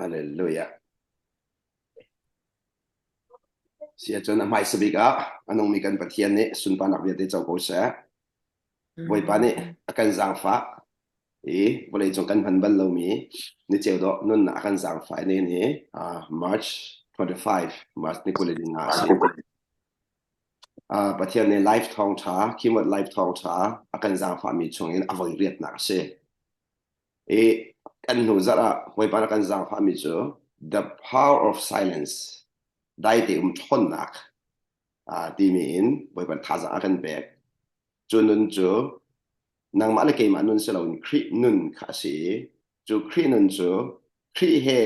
Hallelujah. Si ahcun a hmaisa bik ah a nungmi kan Pathian nih sunparnak vialte co ko seh. Bawipa nih a kan zaangfah i vawleicung kan hman bal lomi ni ceu dawh nunnak a kan zaangfah i ni March 25, March ni 25 a si. Pathian nih live thawngṭha, Khimot live thawngṭha a kan zaangfahmi chungin a voi riatnak a si. I kan hnu zarh ah Bawipa nih a kan zaangfahmi cu The Power of Silence, daite um ṭhawnnak timi in Bawipa thazaang a kan pek. Cu nun cu nangmah le keimah nun si loin Khrih nun kha a si i cu Khrih nun cu Khrih he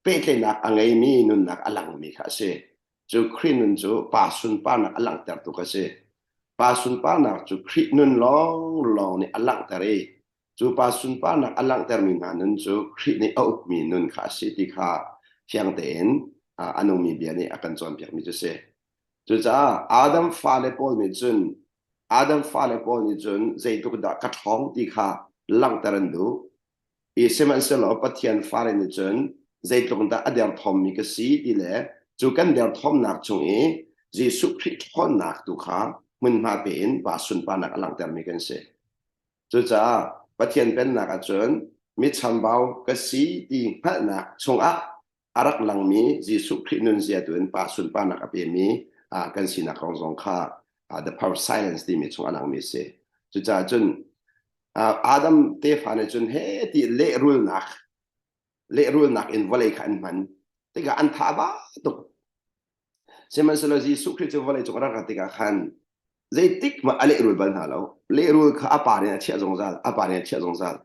pehtlaihnak a ngeimi nunnak a langmi kha a si. Cu Khrih nun cu pa sunparnak a langhtertu kha a si. Pa sunparnak cu Khrih nun lawnglawng nih a langhter i cu pa sunparnak a langhtermi hna nun cu Khrih nih a ukmi nun kha a si ti kha fiang tein a nungmi bia nih a kan cawnpiakmi cu a si. Cucaah Adam fale pawl nih cun Adam fale pawl nih cun zeitluk dah ka ṭhawng ti kha langhter an duh. I sihmanhsehlaw Pathian fale nih cun zeitluk dah a derthawmmi ka si ti le cu kan derthawmnak chung i Jesuh Khrih ṭhawnnak tu kha hmunhma pe in pa sunparnak a langhtermi kan si. Cucaah Pathian pennak ahcun mi chambau ka si ti hngalhnak chungah a rak langmi Jesuh Khrih nunzia tu in pa sunparnak a pemi kan sinak kong zong kha the power of silence timi chung a langmi a si. Cucaah cun Adam tefa nih cun he ti lehrulnak lehrulnak in vawlei kha an hman tikah an tha ba tuk. Sihmanhsehlaw Jesuh Khrih cu vawlei cung a rak rat tikah khan zeitik hmanh a lehrul bal hna lo. Lehrul kha a pa nih a chiah zungzal, a pa nih a chiah zungzal.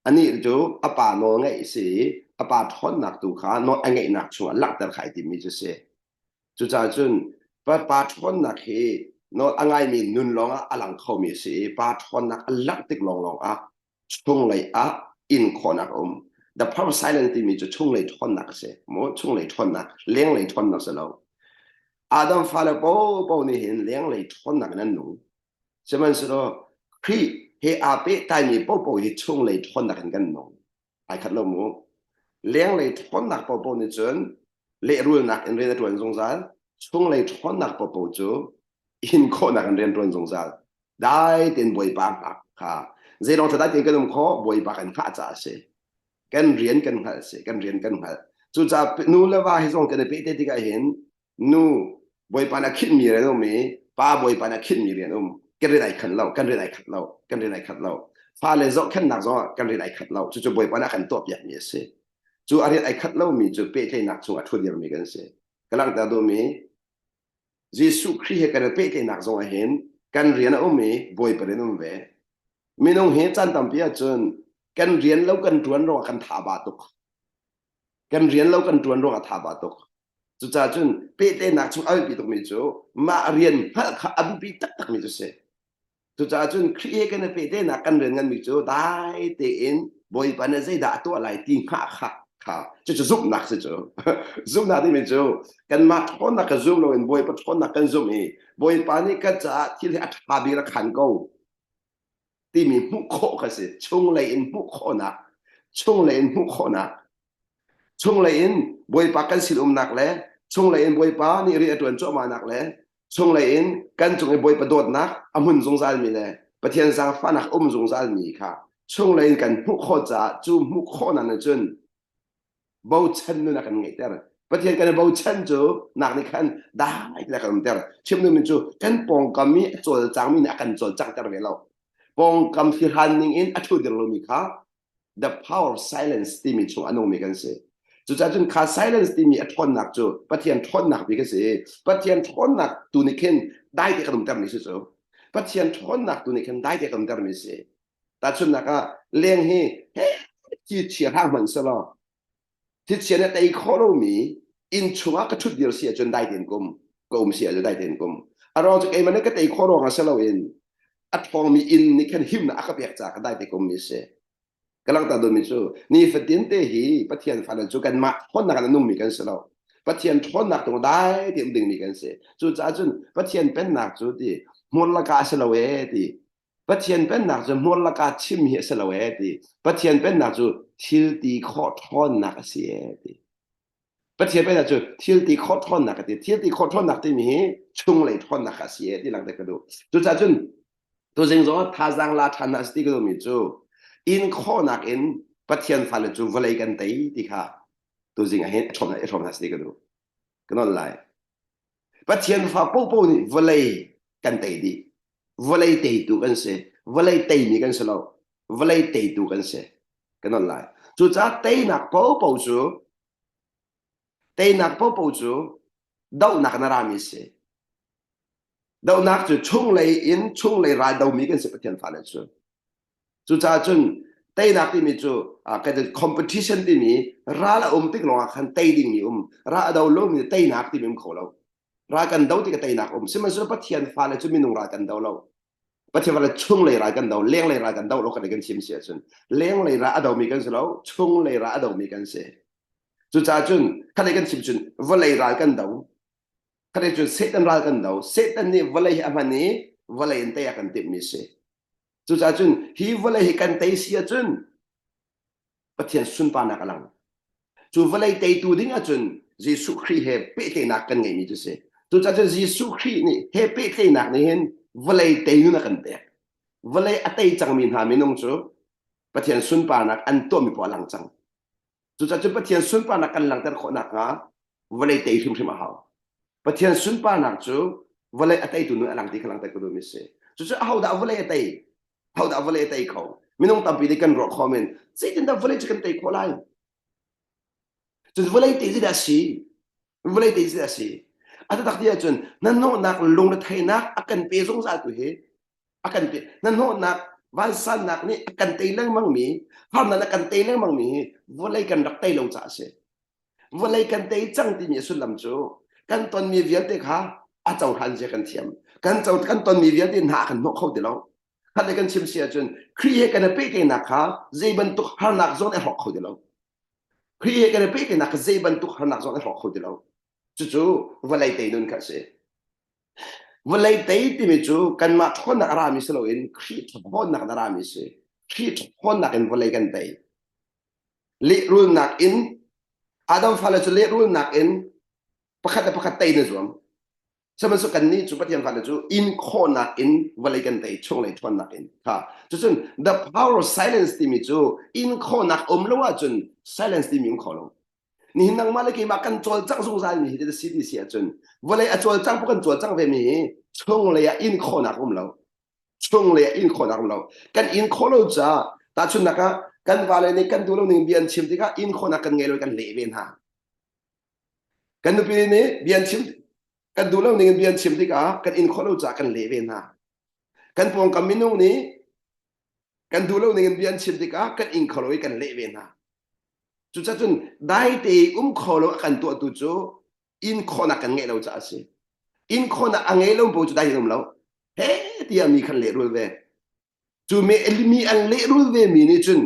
Anih cu a pa nawl ngeih si i a pa ṭhawnnak tu kha nawl a ngeihnak chungah langhter kha ai timmi cu si. Cucaah cun pa, pa ṭhawnnak hi nawl a ngaimi nun lawngah a lang khomi a si i pa ṭhawnnak a langh tik lawnglawng ah chunglei ah in khawhnak a um. The power of silence timi cu chunglei ṭhawnnak a si. Maw chunglei ṭhawnnak, lenglei ṭhawnnak si lo. Adam fale popo nih hin lenglei ṭhawnnak in an nung. Sihmanhsehlaw Khrih he aa pehtlaimi popo hi chunglei ṭhawnnak in kan nung. Ai khat lo mu. Lenglei ṭhawnnak popo nih cun lehrulnak in rian a ṭuan zungzal. Chunglei ṭhawnnak popo cu in khawhnak in rian ṭuan zungzal. Dai tein Bawipa hngak kha zeilawng ṭha dai tein kan um khawh Bawipa kan hngah caah a si. Kan rian kan hngalh si. Kan rian kan hngalh. Cucaah nu le va hi zong kan i pehte tikah hin nu Bawipa nih a khinhmi rian um i pa Bawipa nih a khinhmi rian um. Kan rian ai khat lo, kan rian ai khat lo, kan rian ai khat lo. Fale zohkhenhnak zong ah kan rian ai khat lo. Cucu Bawipa nih a kan tuahpiakmi a si. Cu a rian ai khat lomi cu pehtlaihnak chung a ṭhudirmi kan si. Ka langhter duhmi Jesuh Khrih he kan i pehtlaihnak zong ah hin kan rian a um i Bawipa rian um ve. Minung hi caan tampi ahcun kan rian lo kan ṭuan ruangah kan tha ba tuk. Kan rian lo kan ṭuan ruangah tha ba tuk. Cucaah cun pehtlaihnak chung a biapi tukmi cu mah rian hngalh kha a biapi taktakmi cu si. Cucaah cun Khrih he kan i pehtlaihnak kan rian nganmi cu dai tein Bawipa nih zeidah a tuah lai ti hngah kha kha cucu zumhnak si cu. Zumhnak timi cu kanmah ṭhawnnak ka zum loin Bawipa ṭhawnnak kan zumh i Bawipa nih kan caah thil hi a ṭha bik a khan ko timi hmuh khawh kha si. Chunglei in hmuh khawhnak, chunglei in hmuh khawhnak chunglei in Bawipa kan sin umnak le chunglei in Bawipa nih rian a ṭuan cuahmahnak le chunglei in kan cung i Bawipa dawtnak a hmun zungzalmi le Pathian zaangfahnak um zungzalmi kha chunglei in kan hmuh khawh caah cu hmuh khawhnak nih cun bochan nun a kan ngeihter. Pathian kan i bochan cu nak nih khan dai le kan umter. Chim duhmi cu kan pawngkam i a cawlcangmi nih a kan cawlcanghter ve lo. Pawngkam hran ning in a ṭhu dir lomi kha the power of silence timi chung a nungmi kan si. Cucaah cun kha silence timi a ṭhawnnak cu Pathian ṭhawnnak bik a si. Pathian ṭhawnnak tu nih khin dai te kan umtermi si cu. Pathian ṭhawnnak tu nih khin dai te kan umtermi si. Tahchunhnak ah leng hi he thi chia hlah hmanh selaw thichia nih a tei khawh lomi inn chungah ka ṭhut dir si ahcun dai tein ka um ka um si ahcun dai tein ka um. A ruang cu keimah nih ka tei khawh ruangah si loin a ṭhawngmi inn nih khan himnak a ka pek caah ka dai te ka ummi a si. Ka langhter duhmi cu nifatin te hi Pathian fale cu kanmah ṭhawnnak in a nungmi kan si lo. Pathian ṭhawnnak tung dai te um dingmi kan si. Cucaah cun Pathian pennak cu ti hmur laka a si lo ee ti Pathian pennak cu hmur laka chim hi a si lo ee ti. Pathian pennak cu thil ti khawh ṭhawnnak a si ee ti. Pathian pennak cu thil ti khawh ṭhawnnak a ti. Thil ti khawh ṭhawnnak timi hi chunglei ṭhawnnak a si e ti langhter ka duh. Cucaah cun tuzing zong ah thazaang la ṭhan hna si ti ka duhmi cu in khawhnak in Pathian fale cu vawlei kan tei ti kha tuzing ah hin a ṭhawm a ṭhawm hna si ti ka duh. Ka nawl lai. Pathian fa popo nih vawlei kan tei dih. Vawlei teitu kan si. Vawlei teimi kan si lo. Vawlei teitu kan si. Ka nawl lai. Cucaah teinak popo cu teinak popo cu dohnak na rami si. Dohnak cu chunglei in chunglei ral domi kan si Pathian fale cu. Cucaah cun teinak timi cu kan competition timi ral a um tik lawngah khan tei dingmi um. Ral a do lomi teinak timi um kho lo. Ral kan do tik ah teinak um. Sihmanhsehlaw Pathian fale cu minung ral kan do lo. Pathian fale chunglei ral kan do, lenglei ral kan do lo kan kan chim si ahcun lenglei ral a domi kan si lo, chunglei ral a domi kan si. Cucaah cun khalei kan chim cun vawlei ral kan do. Khalei cun Satan ral kan do. Satan nih vawlei hi a hman i vawlei in tei a kan timhmi si. Cucaah cun hi vawlei hi kan tei si ahcun Pathian sunparnak a lang. Cu vawlei teitu ding ahcun Jesuh Khrih he pehtlaihnak kan ngeihmi cu si. Cucaah cun Jesuh Khrih nih he pehtlaihnak nih hin vawlei tei nun a kan pek. Vawlei a tei cangmi hna minung cu Pathian sunparnak an tuahmi poah a lang cang. Cucaah cun Pathian sunparnak kan langhter khawh nakhnga vawlei tei hrimhrim a hau. Pathian sunparnak cu vawlei a teitu nun a lang ti kha langhter ka duhmi si. Cucu ahodah vawlei a tei? Ahodah vawlei a tei kho? Minung tampi nih kan ruah khawh men. Zeitindah vawlei cu kan tei khawh lai? Cun vawlei tei zeidah a si? Vawlei tei zeidah a si? A taktak ti ahcun hnahnawhnak lungretheihnak a kan pe zungzal tu hi a kan pe hnahnawhnak vansannak nih a kan tei lengmang mi harnak a kan tei lengmang mi hi vawlei kan rak tei lo caah a si vawlei kan tei cang timi a sullam cu kan tonmi vialte kha a cohlan zia kan thiam kan co kan tonmi vialte hna kan hnawh kho ti lo khat le kan chim si ahcun Khrih he kan i pehtlaihnak kha zei bantuk harnak zong a hrawk kho ti lo Khrih he kan i pehtlaihnak kha zei bantuk harnak zong a hrawk kho ti lo cucu vawlei tei nun kha a si Vawlei tei timi cu kanmah ṭhawnnak a rami si loin Khrih ṭhawnnak in a rami si. Khrih ṭhawnnak in vawlei kan tei. Lehrulnak in Adam fale cu lehrulnak in pakhat le pakhat tei na zuam. Sihmanhsehlaw kannih cu Pathian fale cu in khawhnak in vawlei kan tei chunglei ṭhawnnak in. Kha cucun the power of silence timi cu in khawhnak um lo ahcun silence timi um kho lo. Nihin nangmah le keimah kan cawlcangh zungzal mi hi ti si ti si ahcun vawlei a cawlcang pu kan cawlcang ve mi hi chunglei ah in khawhnak um lo. Chunglei ah in khawhnak um lo. Kan in khawh lo caah tahchunhnak ah kan vale nih kan duh lo ning bia an chim tikah in khawhnak kan ngei lo kan leh ve hna. Kan nupi nih bia an chim kan duh lo ning in bia an chim tikah kan in khawh lo caah kan leh ve hna. Kan pawngkam minung nih kan duh lo ning in bia an chim tikah kan ing kho lo i kan leh ve hna. Cucacun daite i um kho lo a kan tuahtu cu inn khawhnak kan ngeih lo caah a si. Inn khawhnak a ngei lo paoh cu dai in um lo. He tiah mi khan lehrul ve. Cu mi mi an lehrul ve mi nih cun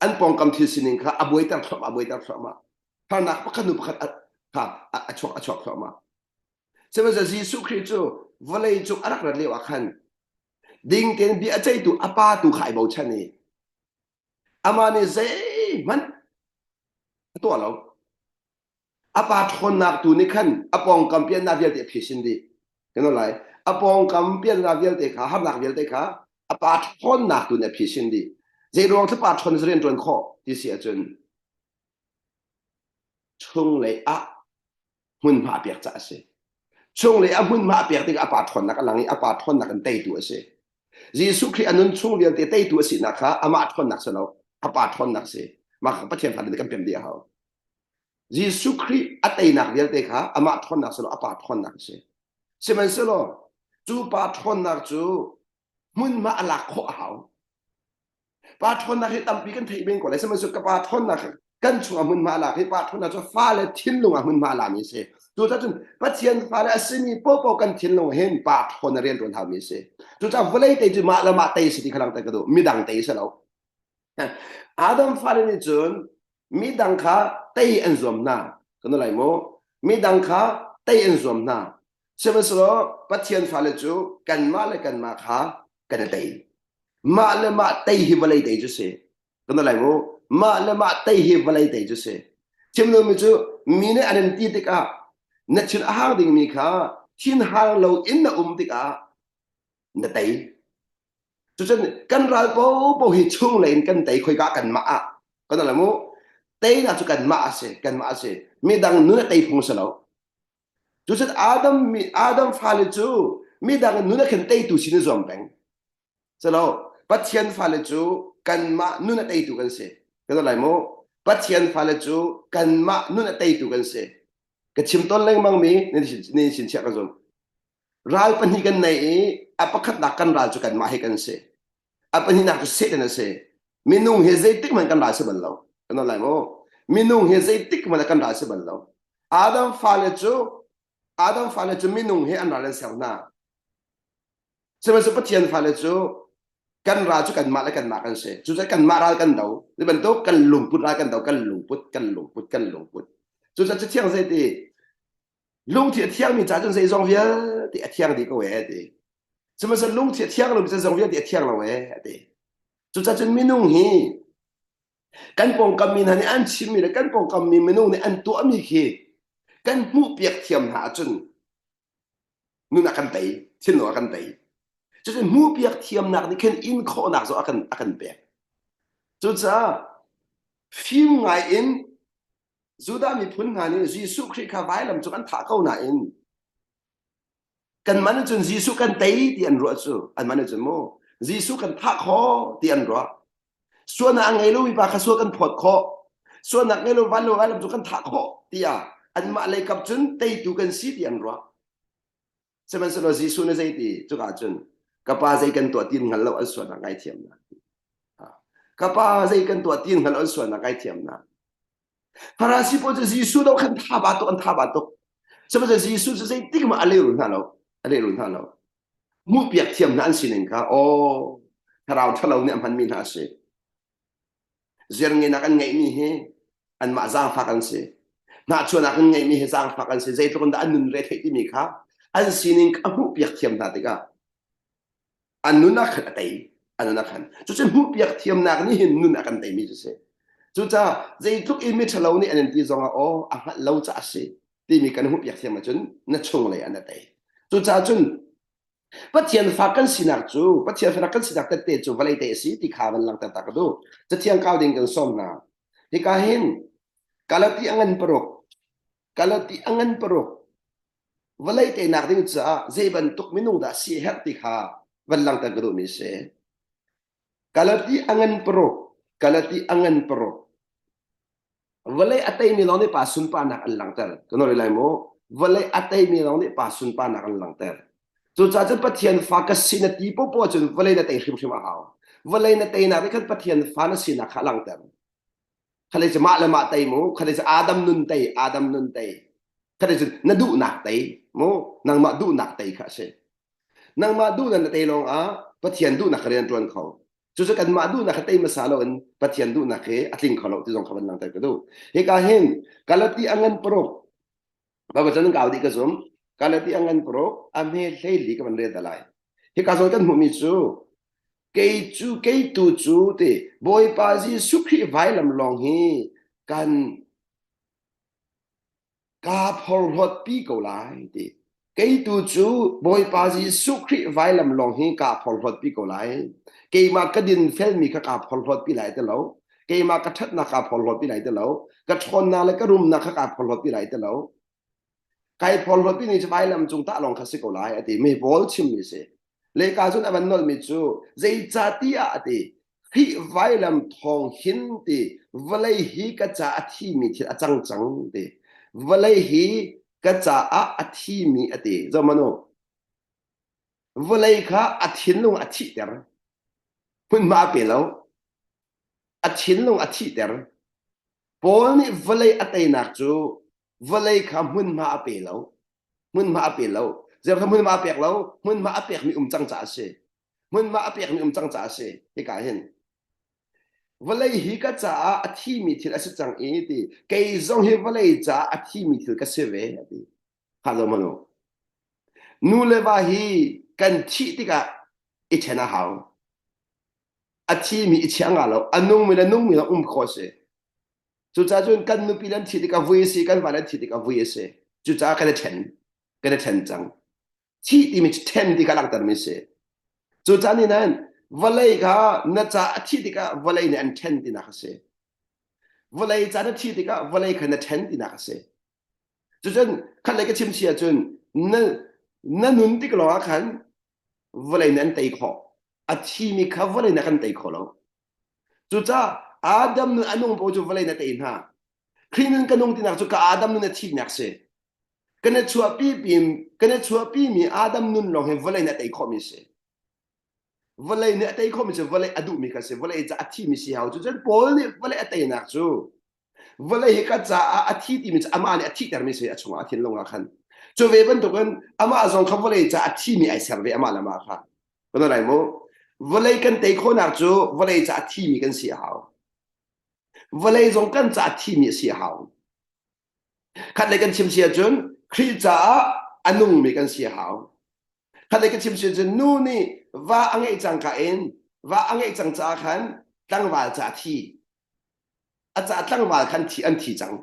an pawngkam thil sining kha a buaiter thluahmah a buaiter thluahmah. Harnak pakhat hnu pakhat kha a chuak a chuak thluahmah. Sihmanhsehlaw Jesuh Khrih cu vawlei cung a rak rat lio ah khan ding tein bia a ceihtu a pa tu kha ai bochan i Amah nih zeihmanh a tuah lo. A pa ṭhawnnak tu nih khan a pawngkam piannak vialte a phisin dih. Kan lai. A pawngkam piannak vialte kha, harnak vialte kha a pa ṭhawnnak tu nih a phisin dih. Zei ruang cu pa ṭhawn rian ṭuan khawh ti si ahcun chunglei ah hmunhma a pek caah a si. Chunglei ah hmunhma a pek tikah a pa ṭhawnnak a lang i a pa ṭhawnnak in teitu a si. Jesuh Khrih a nun chung vialte teitu a sinak kha amah ṭhawnnak si lo, a pa ṭhawnnak si. Mah kha Pathian fale nih kan pem dih a hau. Jesuh Khrih a teinak vialte kha amah ṭhawnnak si lo, a pa ṭhawnnak a si. Sihmanhsehlaw cu pa ṭhawnnak cu hmunhma a lak khawh a hau. Pa ṭhawnnak hi tampi kan theih men ko lai. Sihmanhsehlaw ka pa ṭhawnnak kan chungah hmunhma lak hi pa ṭhawnnak cu fale thinlung ah hmunhma lami a si. Cucaah cun Pathian fale a simi popo kan thinlung hin pa ṭhawn a rian ṭuan haumi a si. Cucaah vawlei tei cu mah le mah tei si ti kha langhter ka duh. Midang tei si lo. Adam fale nih cun midang kha tei an zuam hna. Kan lai maw? Midang kha tei an zuam hna. Sihmanhsehlaw Pathian fale cu kanmah le kanmah kha kan i tei. Mah le mah tei hi vawlei tei cu si. Kan lai mu. Mah le mah tei hi vawlei tei cu si. Chim lomi cu mi nih an in ti tikah na thin a hang dingmi kha thinhang lo in na um tikah na tei. Cucun kan ral popo hi chunglei in kan tei khoika kanmah ah kan la mu teinak cu kanmah a si kanmah a si midang nun a tei phung si lo cucun Adam mi Adam fale cu midang nun a khin teitu sin i zuam peng Silo Pathian fale cu kanmah nun a teitu kan si. Kan lai mu. Pathian fale cu kanmah nun a teitu kan si. Ka chim tawn lengmang mi ni sin chiah ka zum. Ral pahnih kan nei i a pakhatnak kan ral cu kanmah hi kan si. A pahnihnak cu Satan a si. Minung hi zeitik hmanh kan ral si bal lo. Kan lai mu. Minung hi zeitik hmanh kan ral si bal lo. Adam fale cu Adam fale cu minung hi an ral an ser hna. Sihmanhsehlaw Pathian fale cu kan ral cu kanmah le kanmah kan si. Cucaah kanmah ral kan do. Ti bantuk kan lungput ral kan do, kan lungput, kan lungput, kan lungput. Cucaah Cathiang zei ti lungthi a thiangmi ca cun zeizong vialte a thiang dih ko ee ti. Sihmanhsehlaw lungthi a thiang lomi zeizong vialte a thiang lo ee a ti. Cucaah cun minung hi kan pawngkam mi hna nih an chimmi le kan pawngkam mi minung nih an tuahmi khi kan hmuhpiak thiam hna ahcun nun a kan tei thinlung a kan tei cucun hmuhpiak thiamnak nih khin in khawhnak zong a kan a kan pek cucaah fim ngai in Judah miphun hna nih Jesuh Khrih kha vailam cung an thah ko nain kanmah nih cun Jesuh kan tei ti an ruah cu anmah nih cun mu Jesuh kan thah khawh ti an ruah sualnak a ngei lomi pa kha sual kan phawt khawh sualnak ngei lo van lo vailam cu kan thah khawh tiah anmah lei kap cun teitu kan si ti an ruah sihmanhsehlaw Jesuh nih zei ti cuka cun ka pa zei kan tuah tin hngal lo an sualnak ngaithiam na ka pa zei kan tuah tin hngal lo an sualnak ngaithiam na Farasi pawl cu Jesuh do khan tha ba tuk an tha ba tuk sihmanhsehlaw Jesuh cu zeitik mah a lehrul hna lo a lehrul hna lo hmuhpiak thiam hna an sining kha aw thlarau ṭhalo nih a hmanmi hna a si ziarngenak an ngeihmi hi anmah zaangfak an si hnahchuahnak an ngeihmi hi zaangfak an si zeitluk in dah an nun re theih timi kha an sining a hmuhpiak thiam hna tikah an nun ah khan a tei an nun ah khan cucu hmuhpiak thiamnak nih hin nun a kan teimi cu si cucaah zeitluk in miṭhalo nih an in ti zongah aw a hngalh lo caah a si timi kan hmuhpiak thiam ahcun na chunglei an a tei. Cucaah cun Pathian fa kan sinak cu Pathian fa kan sinak tette cu vawlei te a si ti kha van langhter ta ka duh. Cathiang kau ding kan sawm hna. Hika hin Galati a ngan paruk Galati a ngan paruk vawlei teinak ding caah zei bantuk minung dah si herh ti kha van langhter ka duhmi si. Galati a ngan paruk Galati a ngan paruk Vawlei a teimi lawng nih pa sunparnak an langhter. Kan oi lai mu. Vawlei a teimi lawng nih pa sunparnak an langhter. Cucaah cun Pathian fa ka si na ti popo cun vawlei na tei hrimhrim a hau. Vawlei na teinak nih khan Pathian fa na sinak kha a langhter. Khalei cu mah le mah tei mu. Khalei cu Adam nun tei, Adam nun tei. Khalei cu na duhnak tei mu. Nangmah duhnak tei kha a si. Nangmah duhnak na tei lawng ah Pathian duhnak kha rian ṭuan kho. Cucu kanmah duhnak kha tei hmasa loin Pathian duhnak hi a tling kho lo ti zong kha van langhter ka duh. Hika hin Galati a ngan paruk Baibal cun kau dih ka zum. Galati a ngan paruk a hme hleili ka van rel ta lai. Hika zawn kan hmuhmi cu kei cu kei tu cu ti Bawipa Jesuh Khrih vailam lawng hi kan kaa phorhlawtpi ko lai ti kei tu cu Bawipa Jesuh Khrih vailam lawng hi kaa phorhlawtpi ko lai keimah ka din felmi kha kaa phorhlawtpi lai ti lo keimah ka ṭhatnak kaa phorhlawtpi lai ti lo ka ṭhawnnak le ka rumnak kha kaa phorhlawtpi lai ti lo kai phorhlawtpi ni cu vailam cung tah lawng kha si ko lai a ti mi Paul chimmi si Lehka cun a van nolhmi cu zeicahtiah a ti Khrih vailam thawng hin ti vawlei hi ka ca a thimi thil a cang cang ti vawlei hi ka caah a thimi a ti zohmanh u vawlei kha a thinlung a thihter hmunhma a pe lo a thinlung a thihter Paul nih vawlei a teinak cu vawlei kha hmunhma a pe lo hmunhma a pe lo zer kha hmunhma a pek lo hmunhma a pekmi um cang caah a si hmunhma a pekmi um cang caah a si hika hin vawlei hi ka caah a thimi thil a si cang i ti kei zong hi vawlei caah a thimi thil ka si ve a ti kha zo manu nu le va hi kan thih tikah i ṭhen a hau a thimi i chia nga lo a nungmi le nungmi lo um khawh a si. Cucaah cun kan nupi le an thih tikah vui a si, kan va le an thih tikah vui a si. Cucaah kan i ṭhen. Kan i ṭhen cang. Thih timi cu ṭhen ti kha langhtermi a si. Cucaah nih nan vawlei kha na ca a thih tikah vawlei nih an ṭhen tinak a si. Vawlei ca na thih tikah vawlei kha na ṭhen tinak a si. Cucun khatlei ka chim si ahcun na na nun tik lawngah khan vawlei nih an tei khawh. A thimi kha vawlei nih a kan tei kho lo. Cucaah Adam nun a nung paoh cu vawlei na tei hna. Khrih nun ka nung tinak cu ka Adam nun a thihnak si. Kan i chuahpi kan i chuahpimi Adam nun lawng hi vawlei nih a tei khawhmi si. Vawlei nih a tei khawhmi cu vawlei a duhmi kha si. Vawlei ca a thimi si hau. Cucun Paul nih vawlei a teinak cu vawlei hi ka caah a thi timi cu amah nih a thihtermi si a chungah a thinlung ah khan. Cu ve bantukin amah zong kha vawlei ca a thimi ai ser ve amah le amah kha. Kan lai mu. Vawlei kan tei khawhnak cu vawlei ca a thimi kan si a hau. Vawlei zong kan ca a thimi a si a hau. Khatlei kan chim si ahcun Khrih caah a nungmi kan si a hau. Khatlei kan chim si ahcun nu nih va a ngeih cangka in va a ngeih cang caah khan tlangval ca a thi. A caah tlangval khan thi an thi cang.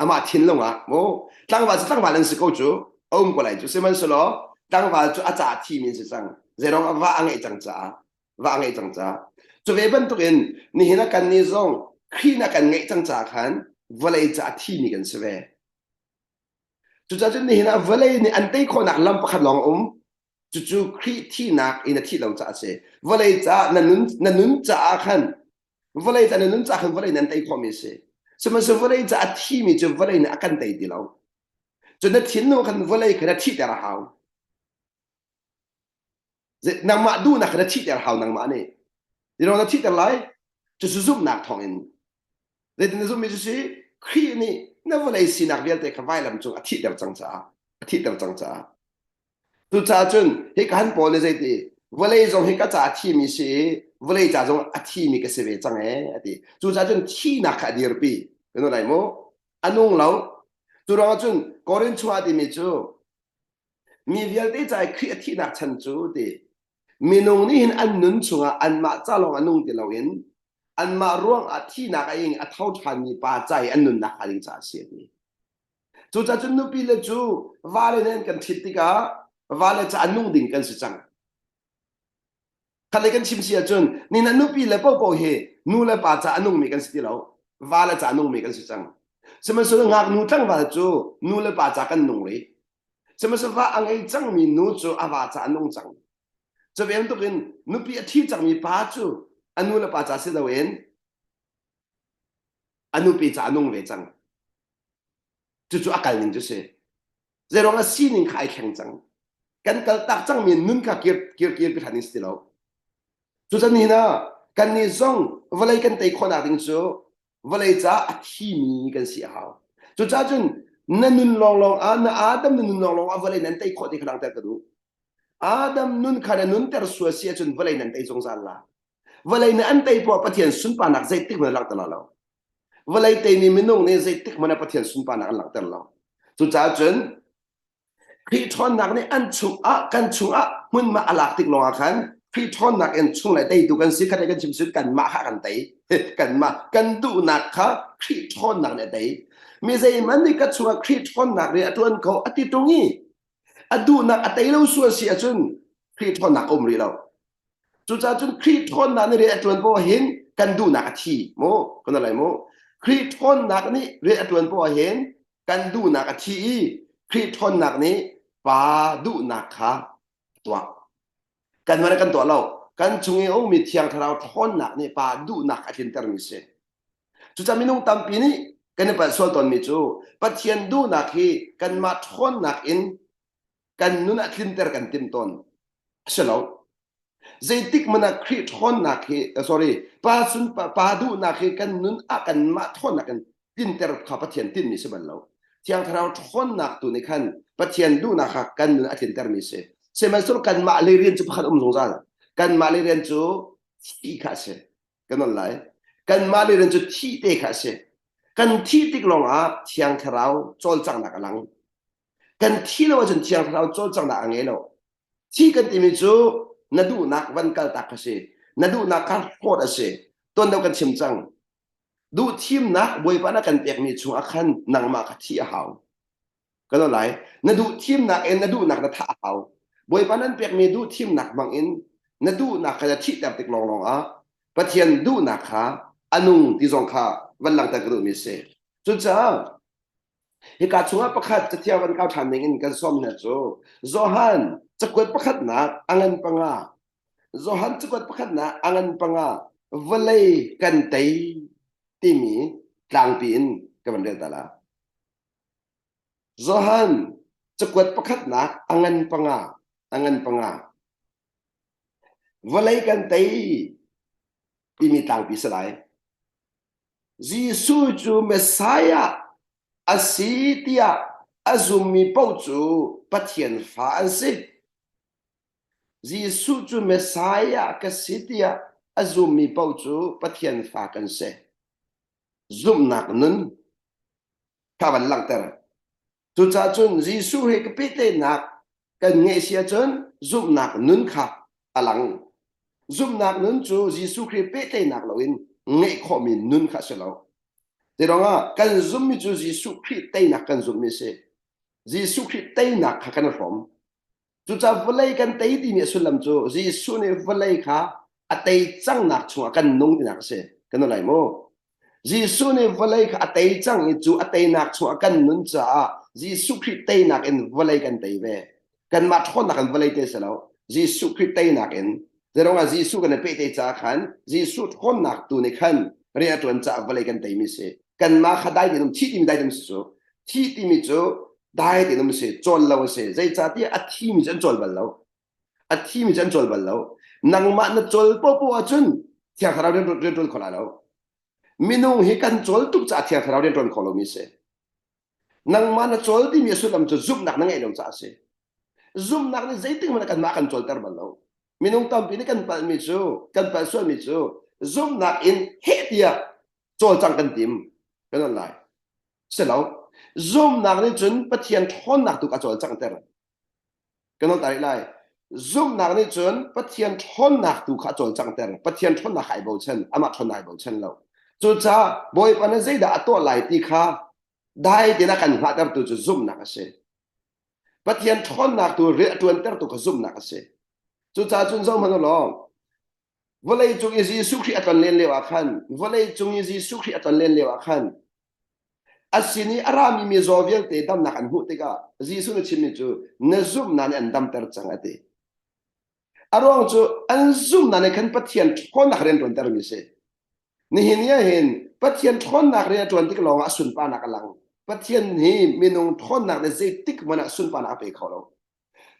Amah thinlung ah mu tlangval cu tlangval an si ko cu a um ko lai cu sihmanhsehlaw tlangval cu a caah thimi an si cang. Zeiruang ah va a ngeih cang caah va a ngeih cang caah. Cu ve bantukin nihin ah kannih zong Khrih na kan ngeih cang caah khan vawlei caah thimi kan si ve. Cucaah cun nihin ah vawlei nih an tei khawhnak lam pakhat lawng a um. Cucu Khrih thihnak in a thih lo caah a si. Vawlei caah na nun, na nun caah khan vawlei caah na nun caah khan vawlei nan tei khawhmi a si. Sihmanhsehlaw vawlei caah a thimi cu vawlei nih a kan tei ti lo. Cun na thinlung khan vawlei kha na thihter a hau. Nangmah duhnak kha na thihter hau nangmah nih. Zeiruang na thihter lai? Cucu zumhnak thawngin. Zeitin na zumhmi cu si? Khrih nih na vawlei sinak vialte kha vailam cung a thihter cang caah, a thihter cang caah. Cucaah cun hika han Paul nih zeiti vawlei zong hi ka ca a thimi si i vawlei ca zong a thimi ka si ve cang ee a ti. Cucaah cun thihnak kha a dirpi. Kan lai mu? A nung lo. Cu ruangah cun Korin chungah timi cu mi vialte ca i Khrih a thihnak chan cu ti minung nih hin an nun chungah anmah ca lawng a nung ti loin anmah ruangah thihnak a ing a tho ṭhanmi pa ca i an nunnak hnga ding caah a si a ti. Cucaah cun nupi le cu vale nih an kan ṭhit tikah vale ca a nung ding kan si cang. Khatlei kan chim si ahcun ni na nupi le popo hi nu le pa ca a nungmi kan si ti lo. Va le ca a nungmi kan si cang. Sihmanhsehlaw ngaknu tlangval cu nu le pa ca kan nung rih. Sihmanhsehlaw va a ngei cangmi nu cu a va ca a nung cang. Cu bantukin nupi a thi cangmi pa cu a nu le pa ca si loin a nupi ca a nung ve cang. Cucu a kal ning cu si. Zeiruang ah sining kha ai thleng cang. Kan kal tak cangmi nun kha kir kir kir pi hlan in si ti lo. Cucan nihin ah kannih zong vawlei kan tei khawhnak ding cu vawlei caah a thimi kan si a hau. Cucaah cun na nun lawnglawng ah na Adam na nun lawnglawng ah vawlei nan tei khawh ti kha langhter ka duh. Adam nun kha na nunter sual si ahcun vawlei nan tei zungzal la. Vawlei nih an tei poah Pathian sunparnak zeitik hmanh langhter la lo. Vawlei teimi minung nih zeitik hmanh ah Pathian sunparnak an langhter lo. Cucaah cun Khrih ṭhawnnak nih an chungah kan chungah hmunhma a lak tik lawngah khan Khrih ṭhawnnak in chunglei teitu kan si khat kan chim sun kanmah kha kan tei. Kanmah kan duhnak kha Khrih ṭhawnnak nih a tei. Mi zeihmanh nih ka chungah Khrih ṭhawnnak nih a ṭuan kho a ti ṭung i a duhnak a tei lo sual si ahcun Khrih ṭhawnnak a um rih lo. Cucaah cun Khrih ṭhawnnak nih rian a ṭuan poah hin kan duhnak a thi mu kan lai mu. Khrih ṭhawnnak nih rian a ṭuan poah hin kan duhnak a thi i Khrih ṭhawnnak nih pa duhnak kha a tuah. Kan man kan tuah lo. Kan chung i a ummi Thiang Thlarau ṭhawnnak nih pa duhnak a tlintermi si. Cucaah minung tampi nih kan i palh sual tawnmi cu Pathian duhnak hi kanmah ṭhawnnak in kan nun ah tlinter kan tim tawn. A si lo. Zeitik hmanh ah Khrih ṭhawnnak hi sorry pa sun pa duhnak hi kan nun ah kanmah ṭhawnnak in tlinter kha Pathian tinhmi si bal lo. Thiang Thlarau ṭhawnnak tu nih khan Pathian duhnak kha kan nun a tlintermi si. Sihmanhsehlaw kanmah lei rian cu pakhat um zungzal. Kanmah lei rian cu thi kha a si. Kan on lai. Kanmah lei rian cu thih te kha a si. Kan thih tik lawngah Thiang Thlarau cawlcanghnak a lang. Kan thi lo ahcun Thiang Thlarau cawlcanghnak a ngei lo. Thi kan timi cu na duhnak van kaltak a si. Na duhnak kha hlawt a si. Tuan deuh kan chim cang. Duhthimnak Bawipa na kan pekmi chungah khan nangmah kha thih a hau. Ka lo lai. Na duhthimnak in na duhnak na thah a hau. Bawipa nan pekmi duhthimnak hmangin na duhnak kha na thihter tik lawnglawng ah Pathian duhnak kha a nung ti zong kha van langhter ka duhmi a si. Cucaah hika chungah pakhat cathiang van kau ṭhan ding in kan sawm hna cu Johan cakuat pakhatnak a ngan panga Johan cakuat pakhatnak a ngan panga vawlei kan tei timi tlangpi in ka van rel ta la. Johan cakuat pakhatnak a ngan panga a ngan panga vawlei kan tei timi tlangpi si lai. Jesuh cu Messiah a si tiah a zummi paoh cu Pathian fa an si. Jesuh cu Messiah ka si tiah a zummi paoh cu Pathian fa kan si. Zumhnak nun kha van langhter. Cucaah cun Jesuh he ka pehtlaihnak kan ngeih si ahcun zumhnak nun kha a lang. Zumhnak nun cu Jesuh Khrih pehtlaihnak loin ngeih khawhmi nun kha a si lo. Zeiruangah kan zumhmi cu Jesuh Khrih teinak kan zumhmi a si. Jesuh Khrih teinak kha kan i hrawm. Cucaah vawlei kan tei timi a sullam cu Jesuh nih vawlei kha a tei cangnak chungah kan nung tinak a si. Kan lai mu. Jesuh nih vawlei kha a tei cang i cu a teinak chungah kan nun caah Jesuh Khrih teinak in vawlei kan tei ve. Kanmah ṭhawnnak in vawlei tei si lo. Jesuh Khrih teinak in Zeirong ah Jesuh kan i pehtei caah khan Jesuh ṭhawnnak tu nih khan rian a ṭuan caah vawlei kan teimi si. Kanmah kha dai tein um thih timi dai tein um si cu. Thih timi cu dai tein um si, cawl lo a si. Zeicahtiah a thimi cu an cawl bal lo. A thimi cu an cawl bal lo. Nangmah na cawl popoh ahcun Thiang Thlarau rian rian ṭuan kho lai lo. Minung hi kan cawl tuk caah Thiang Thlarau rian ṭuan kho lomi si. Nangmah na cawl timi a sullam cu zumhnak na ngeih lo caah a si. Zumhnak nih zeitik hmanh ah kanmah kan cawlter bal lo. Minung tampi nih kan palhmi cu, kan palh sualmi cu zumhnak in heh tiah cawlcang kan tim kan on lai. Si lo. Zumhnak nih cun Pathian ṭhawnnak tu a cawlcanghter. Kan on ta rih lai. Zumhnak nih cun Pathian ṭhawnnak tu kha a cawlcanghter. Pathian ṭhawnnak kha ai bochan, amah ṭhawnnak ai bochan lo. Cucaah Bawipa nih zeidah a tuah lai ti kha dai tein a kan hngahtertu cu zumhnak a si. Pathian ṭhawnnak tu rian a ṭuantertu kha zumhnak a si. Cucaah cun zohhmanh u law, vawlei cung i Jesuh Khrih a tlonlen lio ah khan, vawlei cung i Jesuh Khrih a tlonlen lio ah khan, a sin i a rami mizaw vialte damnak an hmuh tikah Jesuh nih chimmi cu na zumhnak nih an damter cang a ti. A ruang cu an zumhnak nih khan Pathian ṭhawnnak rian ṭuantermi a si. Nihin ni ah hin Pathian ṭhawnnak rian a ṭuan tik lawngah a sunparnak a lang. Pathian hi minung ṭhawnnak nih zeitik hmanh ah sunparnak a pe kho lo.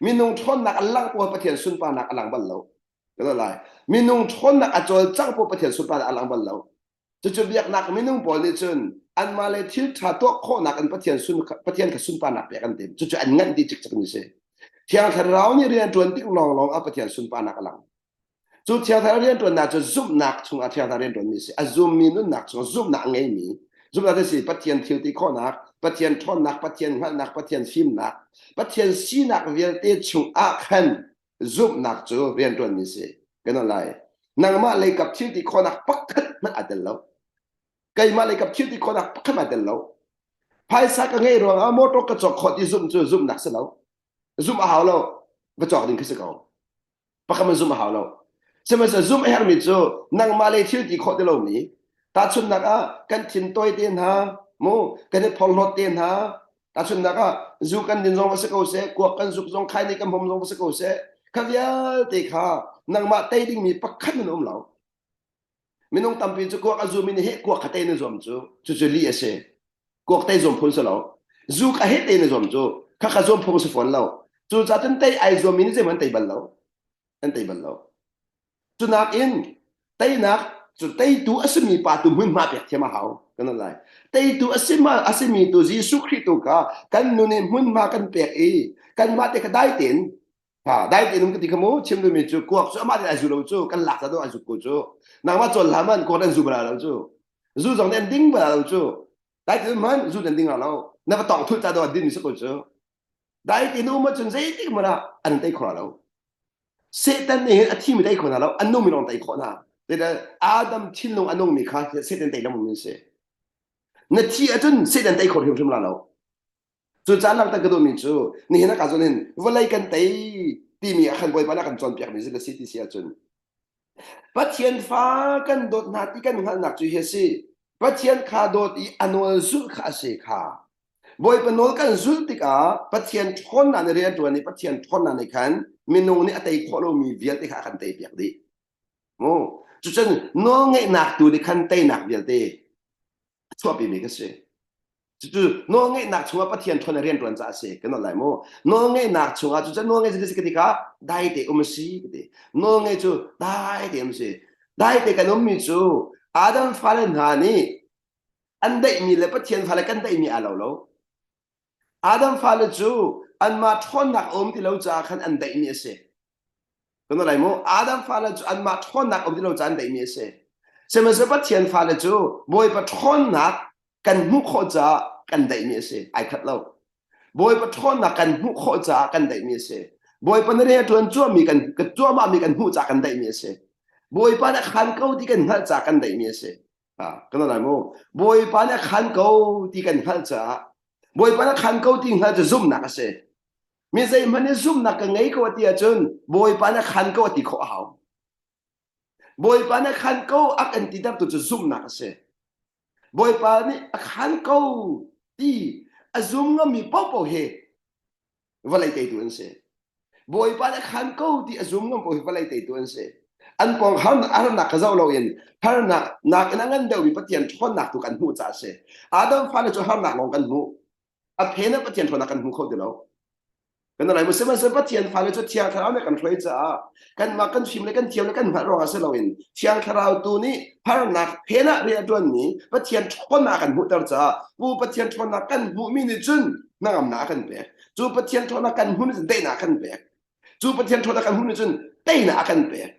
Minung ṭhawnnak a langh paoh Pathian sunparnak a lang bal lo. Ka lai. Minung ṭhawnnak a cawlcangh paoh Pathian sunparnak a lang bal lo. Cucu biaknak minung pawl nih cun anmah le thil ṭha tuah khawhnak in Pathian sun Pathian kha sunparnak pek an tim. Cucu an nganh dih cikcek mi si. Thiang Thlarau nih rian ṭuan tik lawnglawng ah Pathian sunparnak a lang. Cu Thiang Thlarau rianṭuannak cu zumhnak chungah Thiang Thlarau rianṭuanmi a si. A zummi nunnak chungah zumhnak a ngeimi zumhnak a si Pathian thil ti khawhnak, Pathian ṭhawnnak, Pathian hngalhnak, Pathian fimnak, Pathian sinak vialte chungah khan zumhnak cu rianṭuanmi a si. Kan lai. Nangmah leikap thil ti khawhnak pakhat hmanh aa tel lo. Keimah leikap thil ti khawhnak pakhat hmanh aa tel lo. Phaisa ka ngeih ruangah motor ka cawk khawh ti zumh cu zumhnak si lo. Zumh a hau lo. Va cawk ding khi si ko. Pakhat man zumh a hau lo. Sihmanhsehlaw zumh a herhmi cu nangmah le thil ti khawh ti lomi tahchunhnak ah kan thin tawi te hna mu kan i phorhlawt te hna tahchunhnak ah zu kan din zong va si ko seh kuak kan zuk zong khai nih kan hmom zong va si ko seh kha vialte kha nangmah tei dingmi pakhat man um lo Minung tampi cu kuak a zumi nih heh kuak kha te na zuam cu cucu lih a si. Kuak tei zuam phun si lo. Zu kha heh te na zuam cu kha kha zuam phung si fawn lo. Cucaah cun tei ai zuammi nih zeihmanh an tei bal lo. An tei bal lo. Cu nakin teinak cu teitu a simi pa tu hmunhma pek thiam a hau kan lai. Teitu a sima a simi tu Jesuh Khrih tu kha kan nun in hmunhma kan pek i kanmah te kha dai tein Ha, dai tein um ka ti kha mu chim duhmi cu kuak cu amah tein ai zu lo cu kan lak do ai zuk ko cu nangmah cawl hlah man kuak an zu bala lo cu zu zong nih an ding bala lo cu dai tein man zu an ding lo na va tong thul ta do an din mi si ko cu dai tein um ahcun zeitik hmanh ah an tei kho lo Satan nih hin a thimi tei kho hna lo an numi lawng tei khawh hna. Adam thinlung a nungmi kha Satan tei lengmang mi si. Na thi ahcun Satan tei kho hrimhrim la lo. Cu caan langhter ka duhmi cu nihin ah ka zun hin vawlei kan tei timi ah khan Bawipa nih a kan cawnpiakmi zin a si ti si ahcun Pathian fa kan dawt hna ti kan hngalhnak cu hi a si. Pathian kha dawt i a nawl zulh kha a si kha. Bawipa nawl kan zulh tikah Pathian ṭhawnnak nih rian a ṭuan i Pathian ṭhawnnak nih khan minung nih a tei khawh lomi vialte kha a kan teipiak dih. Mu. Cucun nawlngeihnak tu nih khan teinak vialte a chuahpimi ka si. Cucu nawlngeihnak chungah Pathian ṭhawn rian ṭuan caah a si. Kan nawl lai mu. Nawlngeihnak chungah cucu nawlngeih cu ka ti kha dai te um a si ka ti. Nawlngeih cu dai te um a si. Dai te kan ummi cu Adam fale hna nih an daihmi le Pathian fale kan daihmi aa lo lo. Adam fale cu anmah ṭhawnnak a um ti lo caah khan an daihmi a si. Kan lai mu. Adam fale cu anmah ṭhawnnak a um ti lo caah an daihmi a si. Sihmanhsehlaw Pathian fale cu Bawipa ṭhawnnak kan hmuh khawh caah kan daihmi a si. Ai khat lo. Bawipa ṭhawnnak kan hmuh khawh caah kan daihmi a si. Bawipa na rian ṭuan cuahmi kan cuahmahmi kan hmuh caah kan daihmi a si. Bawipa nih a khan ko ti kan hngalh caah kan daihmi a si. Kan lai mu. Bawipa nih a khan ko ti kan hngalh caah Bawipa nih a khan ko ti hngalh cu zumhnak a si. Mi zeihmanh nih zumhnak ka ngei ko a ti ahcun Bawipa nih a khan ko a ti khawh a hau. Bawipa nih a khan ko a kan ti tertu cu zumhnak a si. Bawipa nih a khan ko ti a zum ngammi paohpaoh hi vawlei teitu an si. Bawipa nih a khan ko ti a zum ngam paoh hi vawlei teitu an si. An pawng harnak ka zoh loin harnak nakin a ngan deuhmi Pathian ṭhawnnak tu kan hmuh caah a si. Adam fale cu harnak lawng kan hmuh. A phen ah Pathian ṭhawnnak kan hmu kho ti lo. Kan lai mu sihmanhsehlaw Pathian fale cu Thiang Thlarau nih kan hruai caah kanmah kan fim le kan thiam le kan hngalh ruangah si loin Thiang Thlarau tu nih harnak phen ah rian a ṭuanmi Pathian ṭhawnnak kan hmuhter caah pu Pathian ṭhawnnak kan hmuhmi nih cun hnangamnak a kan pek. Cu Pathian ṭhawnnak kan hmuh nih cun daihnak a kan pek. Cu Pathian ṭhawnnak kan hmuh nih cun teinak a kan pek.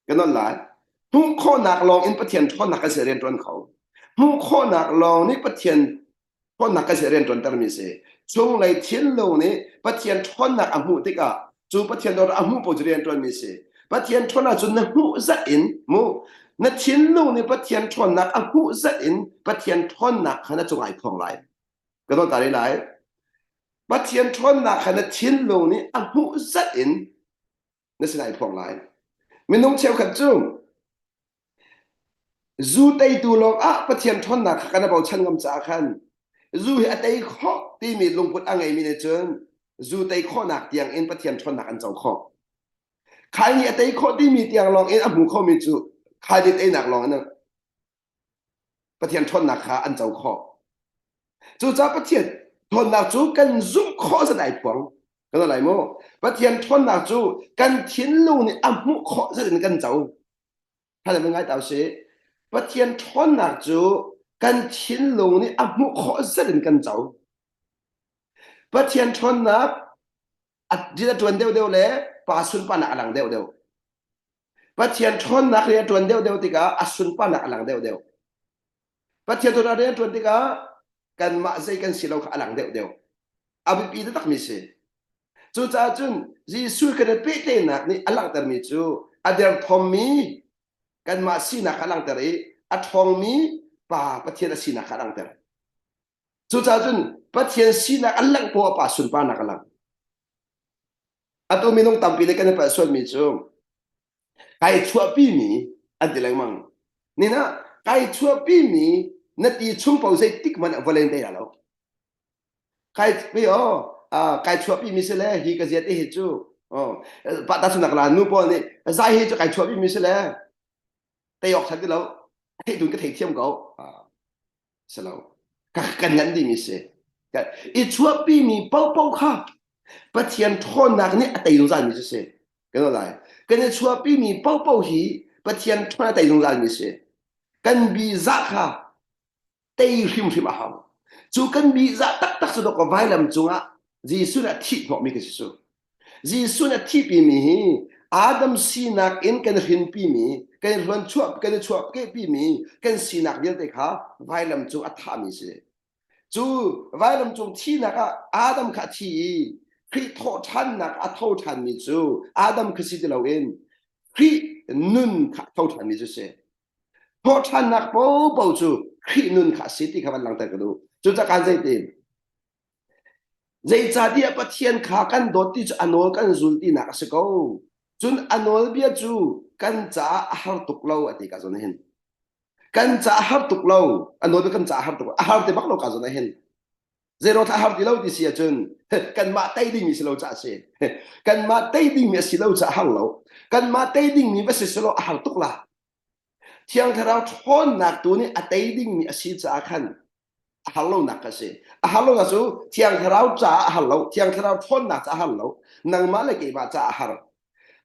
Kan on lai. Hmuh khawhnak lawng in Pathian ṭhawnnak kan si rian ṭuan kho. Hmuh khawhnak lawng nih Pathian ṭhawnnak kan si rian ṭuantermi si. Chunglei thinlung nih Pathian ṭhawnnak a hmuh tikah cu Pathian dawr a hmuh paoh cu rian ṭuanmi si. Pathian ṭhawnnak cu na hmuh zat in mu na thinlung nih Pathian ṭhawnnak a hmuh zat in Pathian ṭhawnnak kha na cung ai phuang lai. Ka dawt ta lai. Pathian ṭhawnnak kha na thinlung nih a hmuh zat in na sinah i phuang lai. Minung cheukhat cu zu teitu lawng ah Pathian ṭhawnnak kha kan i bochan ngam caah khan zu hi a tei khawh timi lungput a ngeimi nih cun zu tei khawhnak tiang in Pathian ṭhawnnak an co khawh. Khai nih a tei khawh timi tiang lawng in a hmu khomi cu khai nih teinak lawng in Pathian ṭhawnnak kha an co khawh. Cucaah Pathian ṭhawnnak cu kan zumh khawh zat ai phuang. Kan lai maw? Pathian ṭhawnnak cu kan thinlung nih a hmuh khawh zat in kan co. Hal ngai tau si. Pathian ṭhawnnak cu kan thinlung nih a hmuh khawh zat in kan co. Pathian ṭhawnnak a a ṭuan deuhdeuh le pa sunparnak a lang deuhdeuh. Pathian ṭhawnnak rian a ṭuan deuhdeuh tikah a sunparnak a lang deuhdeuh. Pathian ṭhawnnak rian a ṭuan tikah kanmah zei kan si lo kha a lang deuhdeuh. A biapi taktakmi si. Cucaah cun Jesuh kan i pehtlaihnak nih a langhtermi cu a derthawmmi kanmah sinak kha a langhter i a ṭhawngmi Pa Pathian a sinak kha a langhter. Cucaah cun Pathian sinak a langh poah pa sunparnak a lang. Atu minung tampi nih kan i palh sualmi cu kai chuahpimi an ti lengmang. Nina kai chuahpimi na ti chung paoh zeitik hmanh ah vawlei in lo. Kai pi oh kai chuahpimi si le hi ka zia te hi cu oh pa ta sunak la nu pawl nih zai hi cu kai chuahpimi si le tei awk than ti lo theih dun ka thei thiam ko. Si lo. Kan ngan dimi si. I chuahpimi paohpaoh kha Pathian ṭhawnnak nih a tei zungzalmi cu si. Kan lai. Kan i chuahpimi paohpaoh hi Pathian ṭhawn a tei zungzalmi si. Kan biza kha tei hrimhrim a hau. Cu kan biza taktak cu dawk vailam cungah Jesuh nih a thih hnawhmi ka si cu. Jesuh nih a thihpimi hi Adam sinak in kan hrinpimi, kan i chuah kan i chuahkehpimi kan sinak vialte kha vailam cung a thahmi si. Cu vailam cung thihnak ah Adam kha a thi i Khrih thawhṭhannak a tho ṭhanmi cu Adam kha si ti loin Khrih. nun kha tho ṭhanmi cu si. Thawhṭhannak popo cu Khrih nun kha a si ti kha van langhter ka duh. Cucaah kan zeitin? Zeicahtiah Pathian kha kan dawt ti cu a nawl kan zul tinak a si ko. Cun a nawlbia cu kan caah a har tuk lo a ti ka zawn hin. Kan caah a har tuk lo. A nawlbia kan caah a har tuk lo. A har ti bak lo ka zawn hin. Zero thla har ti lo ti si ahcun kanmah tei dingmi si lo caah a si. Kanmah tei dingmi a si lo caah a har lo. Kanmah tei dingmi va si selaw a har tuk la. Thiang Thlarau ṭhawnnak tu nih a tei dingmi a si caah khan a har lonak a si. A har lonak cu Thiang Thlarau caah a har lo. Thiang Thlarau ṭhawnnak caah a har lo. Nangmah le keimah caah a har.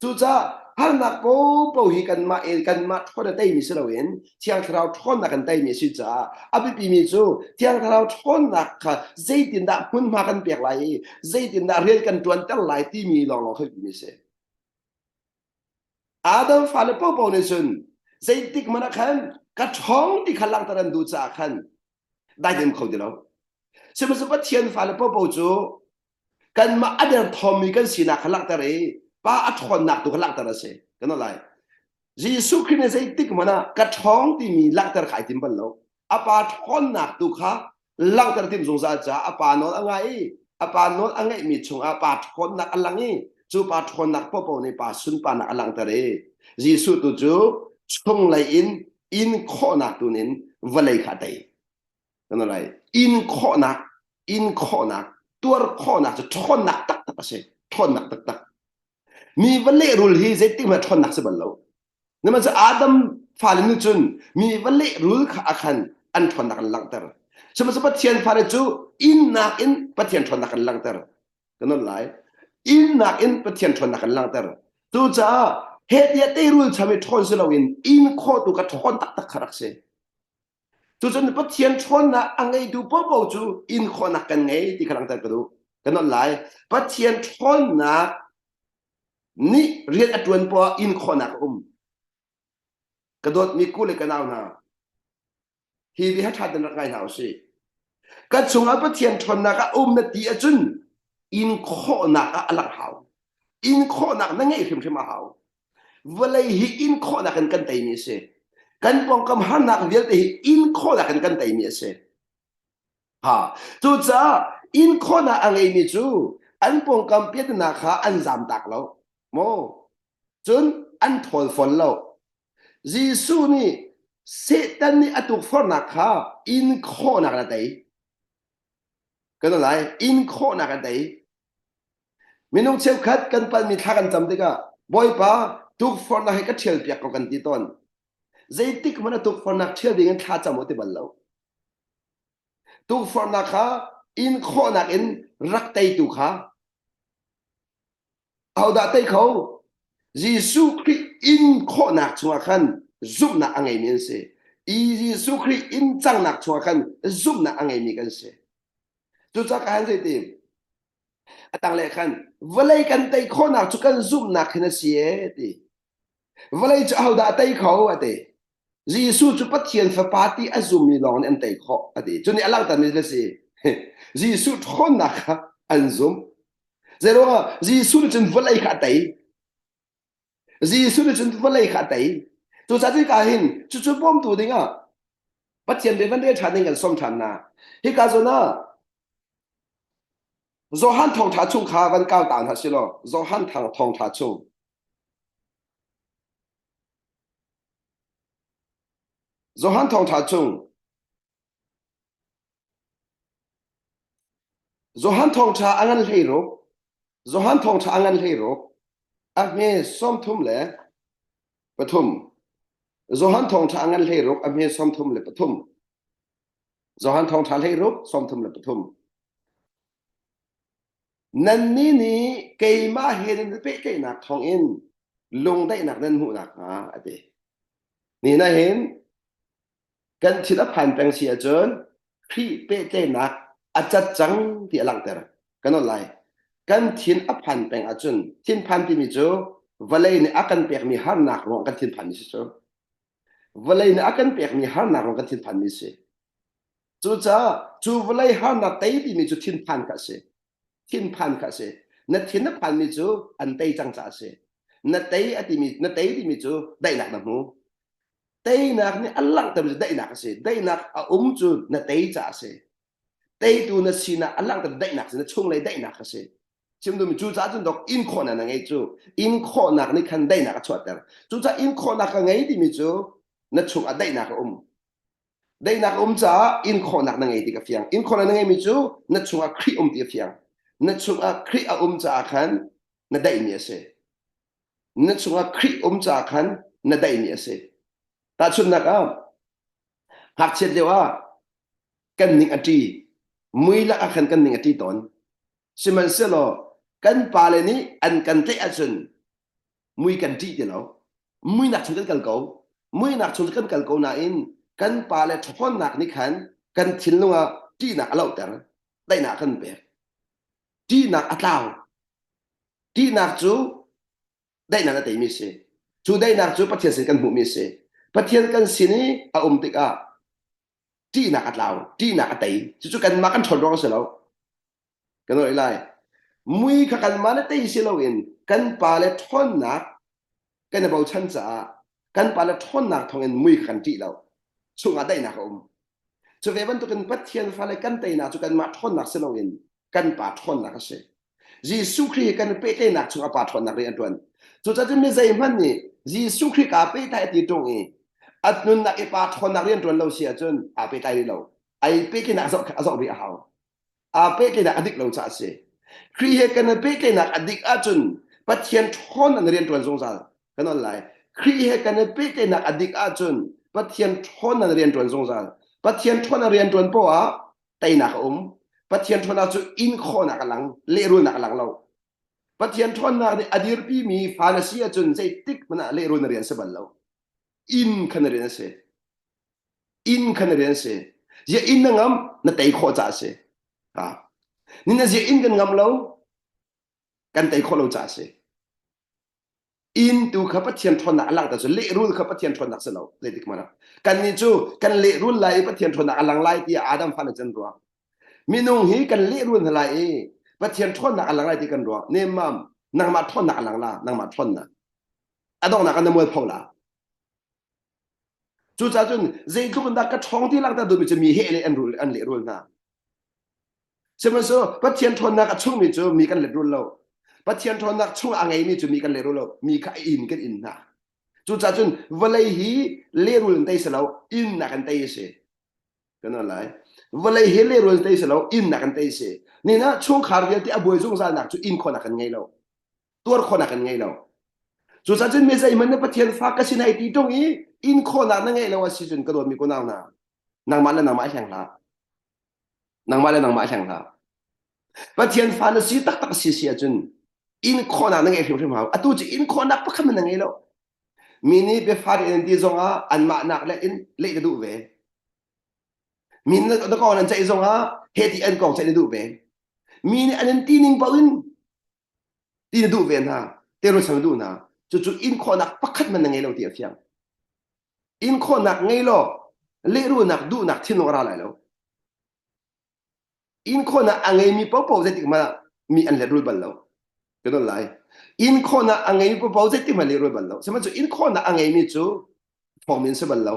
Cucaah harnak popo hi kanmah in kanmah ṭhawn a teimi si loin Thiang Thlarau ṭhawnnak kan teimi a si caah a biapimi cu Thiang Thlarau ṭhawnnak kha zeitindah hmunhma kan pek lai i zeitindah rian kan ṭuanter lai timi lawnglawng kha biapimi a si. Adam fale popo nih cun zeitik hmanh ah khan ka ṭhawng ti kha langhter an duh caah khan dai tein kho ti lo. Sihmanhsehlaw Pathian fale popo cu kanmah a derthawmmi kan sinak kha langhter i pa a ṭhawnnak tu kha langhter a si. Kan lai. Jesuh Khrih nih zeitik hmanh ah ka ṭhawng timi langhter kha ai tim bal lo. A pa ṭhawnnak tu kha langhter tim zungzal caah a pa nawl a ngai i a pa nawl a ngaihmi chungah pa ṭhawnnak a lang i cu pa ṭhawnnak popo nih pa sunparnak a langhter i Jesuh tu cu chunglei in in khawhnak tu in vawlei kha a tei. Kan lai in khawhnak in khawhnak tuar khawhnak cu ṭhawnnak taktak a si. Ṭhawnnak taktak. Mi va lehrul hi zeitik hmanh ṭhawnnak si bal lo. Sihmanhsehlaw Adam fale nih cun mi va lehrul kha a khan an ṭhawnnak an langhter. Sihmanhsehlaw Pathian fale cu innak in Pathian ṭhawnnak an langhter. Kan on lai. Innak in Pathian ṭhawnnak an langhter. Cucaah he tiah teirul cham i ṭhawn si loin in khawhtu ka ṭhawn taktak kha rak si. Cucun Pathian ṭhawnnak a ngeitu paohpaoh cu in khawhnak kan ngei ti kha langhter ka duh. Kan on lai. Pathian ṭhawnnak nih rian a ṭuan poah in khawhnak a um. Ka dawtmi ku le ka nau hna, hi bia ṭha ten rak ngai hna usih. Ka chungah Pathian ṭhawnnak a um na ti ahcun in khawhnak ah a langh hau. In khawhnak na ngeih hrimhrim a hau. Vawlei hi in khawhnak in kan teimi a si. Kan pawngkam harnak vialte hi in khawhnak in kan teimi a si. Ha, cucaah in khawhnak a ngeimi cu an pawngkam piahtana kha an zamtak lo. Maw? Cun an thawl fawn lo. Jesuh nih Satan nih a tukforhnak kha in khawhnak in a tei. Kan lai, in khawhnak a tei. Minung cheukhat kan palmi thla kan cam tikah Bawipa tukforhnak hi ka ṭhial piak ko kan ti tawn. Zeitik hmanh a tukforhnak ṭhial ding in thla cam u ti bal lo. Tukforhnak kha in khawhnak in rak teitu kha ahodah tei kho? Jesuh Khrih in khawhnak chungah khan zumhnak a ngeimi an si. I Jesuh Khrih in cangnak chungah khan zumhnak a ngeimi kan si. Cucaah ka han zeiti A tanglei khan vawlei kan tei khawhnak cu kan zumhnak hin a si ee ti. Vawlei cu ahodah a tei kho a ti. Jesuh cu Pathian Fapa ti a zummi lawng nih an tei khawh a ti. Cu nih a langhtermi a si. Jesuh ṭhawnnak kha an zumh. Zeiruangah Jesuh nih cun vawlei kha a tei. Jesuh nih cun vawlei kha a tei. Cucaah cuka hin cucu bawmtu dingah Pathian bia van rel ṭhan ding kan sawm ṭhan hna. Hika zawn ah Johan thawngṭha chung kha van kau ta hna silaw Johan thawngṭha chung. Johan thawngṭha chung Johan thawngṭha a ngan 16 Johan thawngṭha a ngan 16 a hme 33 Johan thawngṭha a ngan 16 a hme 33 Johan thawngṭha 16 33 Nannih nih keimah he nan i pehtlaihnak thawngin lungdaihnak nan hmuh nakhnga a ti. Nihin ah hin Kan thin a phan peng si ahcun Khrih pehtlaihnak a cat cang ti a langhter. Kan ol lai. Kan thin a phan peng ahcun thinphan timi cu vawlei nih a kan pekmi harnak ruang kan thinphanmi si cu. Vawlei nih a kan pekmi harnak ruang kan thinphanmi si. Cucaah cu vawlei harnak tei timi cu thinphan kha a si. Thinphan kha a si. Na thin a phanmi cu an tei cang caah a si. Na tei a timi na tei timi cu daihnak na hmu. Teinak nih a langhtermi cu daihnak a si. Daihnak a um cu na tei caah a si. Teitu na sinak a langhter daihnak si na chunglei daihnak a si. Chim duhmi cucaah cun dok in khawhnak na ngei cu in khawhnak nih khan daihnak a chuahter. Cucaah in khawhnak ka ngei timi cu na chungah daihnak a um. Daihnak a um caah in khawhnak na ngei ti ka fiang. In khawhnak na ngeimi cu na chungah Khrih um ti a fiang. Na chungah Khrih a um caah khan na daihmi a si. Na chungah Khrih um caah khan na daihmi a si. Tahchunhnak ah, ngakchiat lio ah kan ning a ṭi. Mui lak ah khan kan ning a ṭi tawn. Sihmanhsehlaw kan pale nih an kan tlaih ahcun mui kan ṭih ti lo. Muinak chung kan kal ko. Muinak chung kan kal ko nain kan pale ṭhawnnak nih khan kan thinlung ah ṭihnak a lohter, daihnak a kan pek. Ṭihnak a tlau. Ṭihnak cu daihnak a teimi a si. Cu daihnak cu Pathian sin kan hmuhmi a si. Pathian kan sin i a um tikah ṭihnak a tlau, ṭihnak a tei. Cucu kanmah kan ṭhawn ruang a si lo. Kan oi lai. Mui kha kanmah le tei si loin kan pa le ṭhawnnak kan i bochan caah kan pa le ṭhawnnak thawngin mui kha kan ṭih lo. Chungah daihnak a um. Cu ve bantukin Pathian fale kan teinak cu kanmah ṭhawnnak si loin kan pa ṭhawnnak a si. Jesuh Khrih he kan i pehtlaihnak chungah pa ṭhawnnak rian a ṭuan. Cucaah cun mi zeihmanh nih Jesuh Khrih kaa pehtlai a ti ṭung i a nunnak i pa ṭhawnnak rian ṭuan lo si ahcun aa pehtlai rih lo. Ai pehtlaihnak a zoh a zoh rih a hau. Aa pehtlaihnak a dik lo caah a si. Khrih he kan i pehtlaihnak a dik ahcun Pathian ṭhawn an rian ṭuan zungzal. Kan on lai. Khrih he kan i pehtlaihnak a dik ahcun Pathian ṭhawn an rian ṭuan zungzal. Pathian ṭhawn an rian ṭuan poah ah teinak a um. Pathian ṭhawnnak cu in khawhnak a lang, lehrulnak a lang lo. Pathian ṭhawnnak nih a dirpimi fa na si ahcun zeitik hmanh ah lehrul na rian si bal lo. Inn kha na rian a si. Inn kha na rian a si. Zia inn na ngam, na tei khawh caah a si. Ha. Ni na zia inn kan ngam lo, kan tei khawh lo caah a si. Inn tu kha Pathian ṭhawnnak a langhter cu lehrul kha Pathian ṭhawnnak si lo zeitik hmanh ah. Kannih cu kan lehrul lai i Pathian ṭhawnnak a lang lai tiah Adam fale cu an ruah. Minung hi kan lehrul hna lai i Pathian ṭhawnnak a lang lai ti kan ruah. Nemmam, nangmah ṭhawnnak a lang la, nangmah ṭhawnnak. A donghnak ah na mualpho la. Cucaah cun zeitluk in dah ka ṭhawng ti langhter duhmi cu mi he le an rul an lehrul hna. Sihmanhsehlaw Pathian ṭhawnnak a chungmi cu mi kan letrul lo. Pathian ṭhawnnak chung a ngeimi cu mi kan lehrul lo. Mi kha inn kan inn hna. Cucaah cun vawlei hi lehrul in tei si lo, innak in tei a si. Kan lai. Vawlei hi lehrul in tei si lo, innak in tei a si. Nina chungkhar vialte a buai zungzalnak cu inn khawhnak kan ngei lo. Tuar khawhnak kan ngei lo. Cucaah cun mi zeihmanh na Pathian fa ka si nai ti ṭung i inn khawhnak na ngeih lo a si cun ka dawtmi kunau hna, nangmah le nangmah i hleng hlah. Nangmah le nangmah hleng hlah. Pathian fa na si taktak si si ahcun in khawhnak na ngeih hrimhrim hau. Atu cu in khawhnak pakhat na ngei lo. Mi nih biafa in ti zongah anmah nak le in leh na duh ve. Mi nih na kong an ceih zongah he ti an kong ceih na duh ve. Mi nih an in ti ning paoh in ti na duh ve hna. Terual na duh hna. Cucu in khawhnak pakhat man na ngei lo ti a fiang. In khawhnak ngei law lehrulnak duhnak thinlung a ra lai lo. In khawhnak a ngeimi paohpaoh zeitik hmanh ah mi an lehrul bal lo. Ka don lai. In khawhnak a ngeimi paohpaoh zeitik hmanh lehrul bal lo. Sihmanhsehlaw in khawhnak a ngeimi cu thawngmi an si bal lo.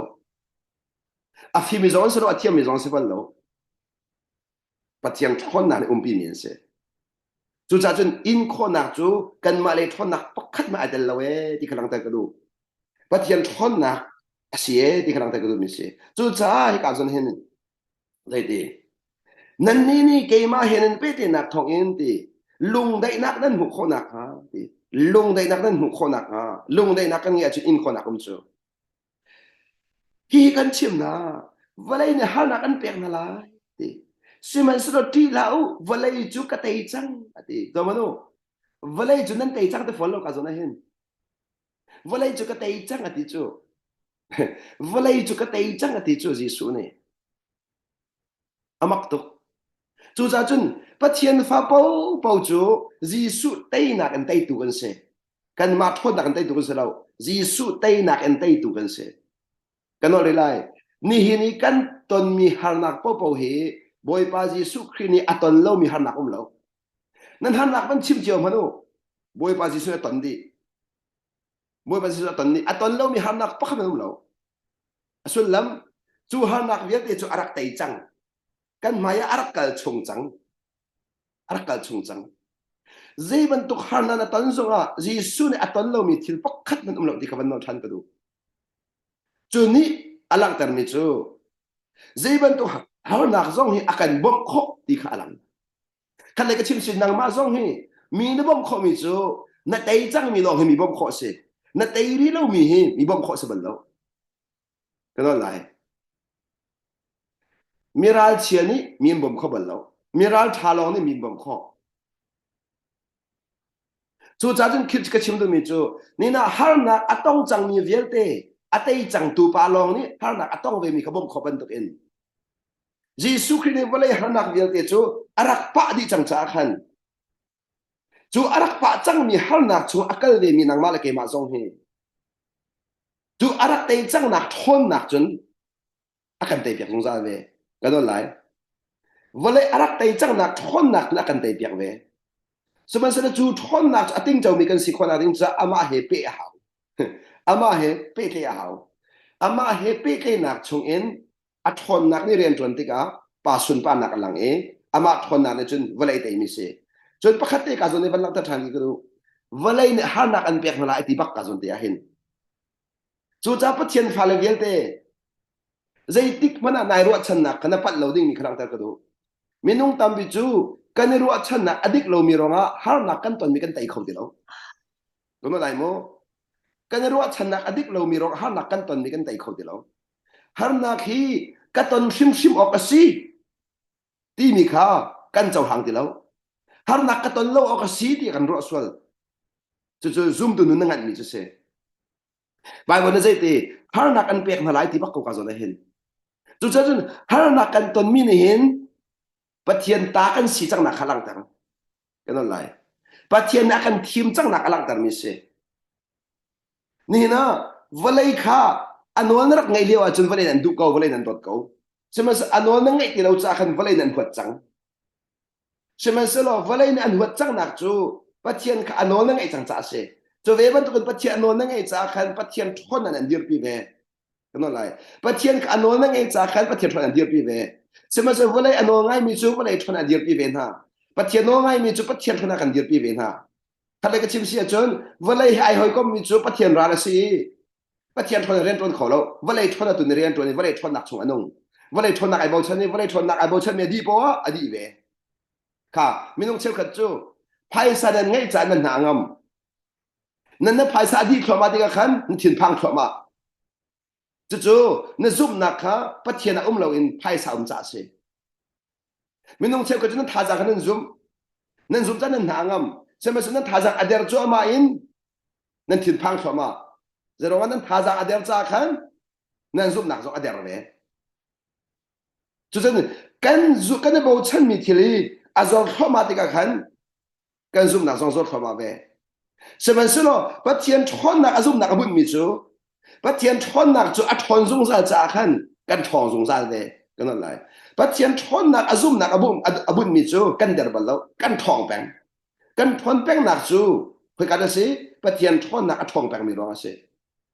A fimi zong an si lo, a thiammi zong an si bal lo. Pathian ṭhawnnak nih umpimi an si. Cucaah cun in khawhnak cu kanmah le ṭhawnnak pakhat hmanh ai tel lo ee ti kha langhter ka duh. Pathian ṭhawnnak a si ee ti kha langhter ka duhmi a si. Cucaah hika zawn hin zeiti nannih nih keimah he nan pehtlaihnak thawngin ti lungdaihnak nan hmuh khawh nakhnga ti lungdaihnak nan hmuh khawh nakhnga lungdaihnak kan ngeih ahcun in khawhnak um cu Hihi kan chim hna, vawlei nih harnak an pek hna lai ti. Sihmanhsehlaw ṭih hlah u, vawlei cu ka tei cang a ti. Zohhmanh u, vawlei cu nan tei cang ti fawn lo ka zawn ah hin. Vawlei cu ka tei cang a ti cu. Vawlei cu ka tei cang a ti cu Jesuh nih. A mak tuk. Cucaah cun Pathian fa paohpaoh cu Jesuh teinak in teitu kan si. Kanmah ṭhawnnak in teitu kan si lo. Jesuh teinak in teitu kan si. Kan nolh rih lai. Nihin i kan tonmi harnak paohpaoh hi Bawipa Jesuh Khrih nih a ton lomi harnak um lo. Nan harnak van chim cio hmanh u. Bawipa Jesuh nih a ton dih. Bawipa Jesuh a ton ni a ton lomi harnak pakhat an um lo. A sullam cu harnak vialte cu a rak tei cang. Kan hmai ah a rak kal chung cang. A rak kal chung cang. Zei bantuk harnak na ton zongah Jesuh nih a ton lomi thil pakhat hmanh um lo ti kha van nawl ṭhan ka duh. Cu nih a langhtermi cu zei bantuk harnak zong hi a kan bawmh khawh ti kha a lang. Khat le ka chim sin nangmah zong hi mi na bawmh khawhmi cu na tei cangmi lawng hi mi bawmh khawh a si. Na tei rih lomi hi mi bawmh khawh a si bal lo. Ka nawl lai. Mi ralchia nih mi an bawm kho bal lo. Mi ralṭha lawng nih mi an bawmh khawh. Cucaah cun khi ka chim duhmi cu nina harnak a tong cangmi vialte a tei cangtu pa lawng nih harnak a tong vemi kha bawmh khawh bantukin Jesuh Khrih nih vawlei harnak vialte cu a rak pah dih cang caah khan cu a rak pah cangmi harnak chung a kal vemi nangmah le keimah zong hi cu a rak tei cangnak ṭhawnnak cun a kan teipiak zungzal ve. Kan on lai. Vawlei a rak tei cangnak ṭhawnnak cun a kan teipiak ve. Sihmanhsehlaw cu ṭhawnnak cu a tingcomi kan si khawhnak ding caah amah he peh a hau. Amah he pehtlaih a hau. Amah he pehtlaihnak chungin a ṭhawnnak nih rian ṭuan tikah pa sunparnak a lang i amah ṭhawnnak nih cun vawlei teimi si. Cun pakhat te ka zawn i van langhter ṭhan ki ka duh. Vawlei nih harnak an pek hna lai ti bak ka zawn te ah hin. Cucaah Pathian fale vialte zeitik hmanh ah nai ruahchannak kha na palh lo dingmi kha langhter ka duh. Minung tampi cu kan i ruahchannak a dik lomi ruangah harnak kan tonmi kan tei kho ti lo. Kan lai maw? Kan i ruahchannak a dik lomi ruangah harnak kan tonmi kan tei kho ti lo. Harnak hi ka ton hrimhrim awk a si timi kha kan cohlang ti lo. Harnak ka ton lo awk a si ti kan ruah sual. Cucu zumtu nun na nganhmi cu si. Bible na zei ti harnak an pek hna lai ti bak ko ka zawn ah hin. Cucaah cun harnak kan tonmi nih hin Pathian ta kan si cangnak kha langhter. Kan on lai. Pathian nih a kan thim cangnak a langhtermi si. Nihin ah vawlei kha a nawl na rak ngeih lio ahcun vawlei nan duh ko, vawlei nan dawt ko. Sihmanhsehlaw a nawl na ngeih ti lo caah khan vawlei nan huat cang. Sihmanhsehlaw vawlei nih an huat cangnak cu Pathian kha a nawl na ngeih cang caah a si. Cu ve bantukin Pathian a nawl na ngeih caah khan Pathian ṭhawnnak an dirpi ve. Kan nawl lai. Pathian kha a nawl na ngeih caah khan Pathian ṭhawnnak an dirpi ve. Sihmanhsehlaw vawlei a nawl ngaimi cu vawlei ṭhawnnak an dirpi ve hna. Pathian nawl ngaimi cu Pathian ṭhawnnak kan dirpi ve hna. Khatlei ka chim si ahcun vawlei he ai hawikommi cu Pathian ral a si i Pathian ṭhawn rian ṭuan kho lo. Vawlei ṭhawn atu ni rian ṭuan i vawlei ṭhawnnak chung a nung. Vawlei ṭhawnnak ai bochan i vawlei ṭhawnnak ai bochanmi a dih poah a dih ve. Kha minung cheukhat cu phaisa nan ngeih caah nan hna a ngam. Nan na phaisa a dih thluahmah tikah khan na thinphang thluahmah. Cucu na zumhnak kha Pathian ah um loin phaisa um caah a si. Minung cheukhat cu nan thazaang kha nan zumh. Nan zumh caah nan hna a ngam. Sihmanhsehlaw nan thazaang a der cuahmah in nan thinphang thluahmah. Zeiruangah nan thazaang a der caah khan nan zumhnak zong a der ve. Cucun kan kan i bochanmi thil i a zor thluahmah tikah khan kan zumhnak zong zor thluahmah ve. Sihmanhsehlaw Pathian ṭhawnnak a zumhnak a bunhmi cu Pathian ṭhawnnak cu a ṭhawn zungzal caah khan kan ṭhawng zungzal ve kan on lai. Pathian ṭhawnnak a zumhnak a bunhmi cu kan der bal lo, kan ṭhawng peng. Kan ṭhawn pengnak cu khoika dah si? Pathian ṭhawnnak a ṭhawng pengmi ruang a si.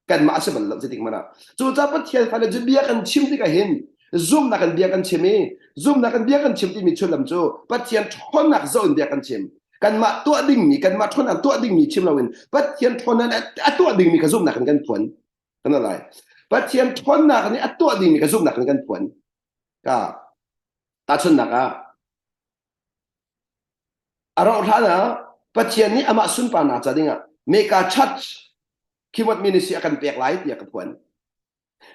Kanmah a si bal lo zeitik hmanh ah. Cucaah Pathian fale cu bia kan chim tikah hin zumhnak in bia kan chim i zumhnak in bia kan chim timi sullam cu Pathian ṭhawnnak zoh in bia kan chim. Kanmah tuah dingmi, kanmah ṭhawnnak tuah dingmi chim loin Pathian ṭhawnnak a tuah dingmi kha zumhnak in kan phuan. Kan lai. Pathian ṭhawnnak nih a tuah dingmi kha zumhnak in kan phuan. Ka tahchunhnak ah A rauh hlan ah Pathian nih amah sunparnak ca dingah Mecca Church keyword ministry a kan pek lai tiah ka phuan.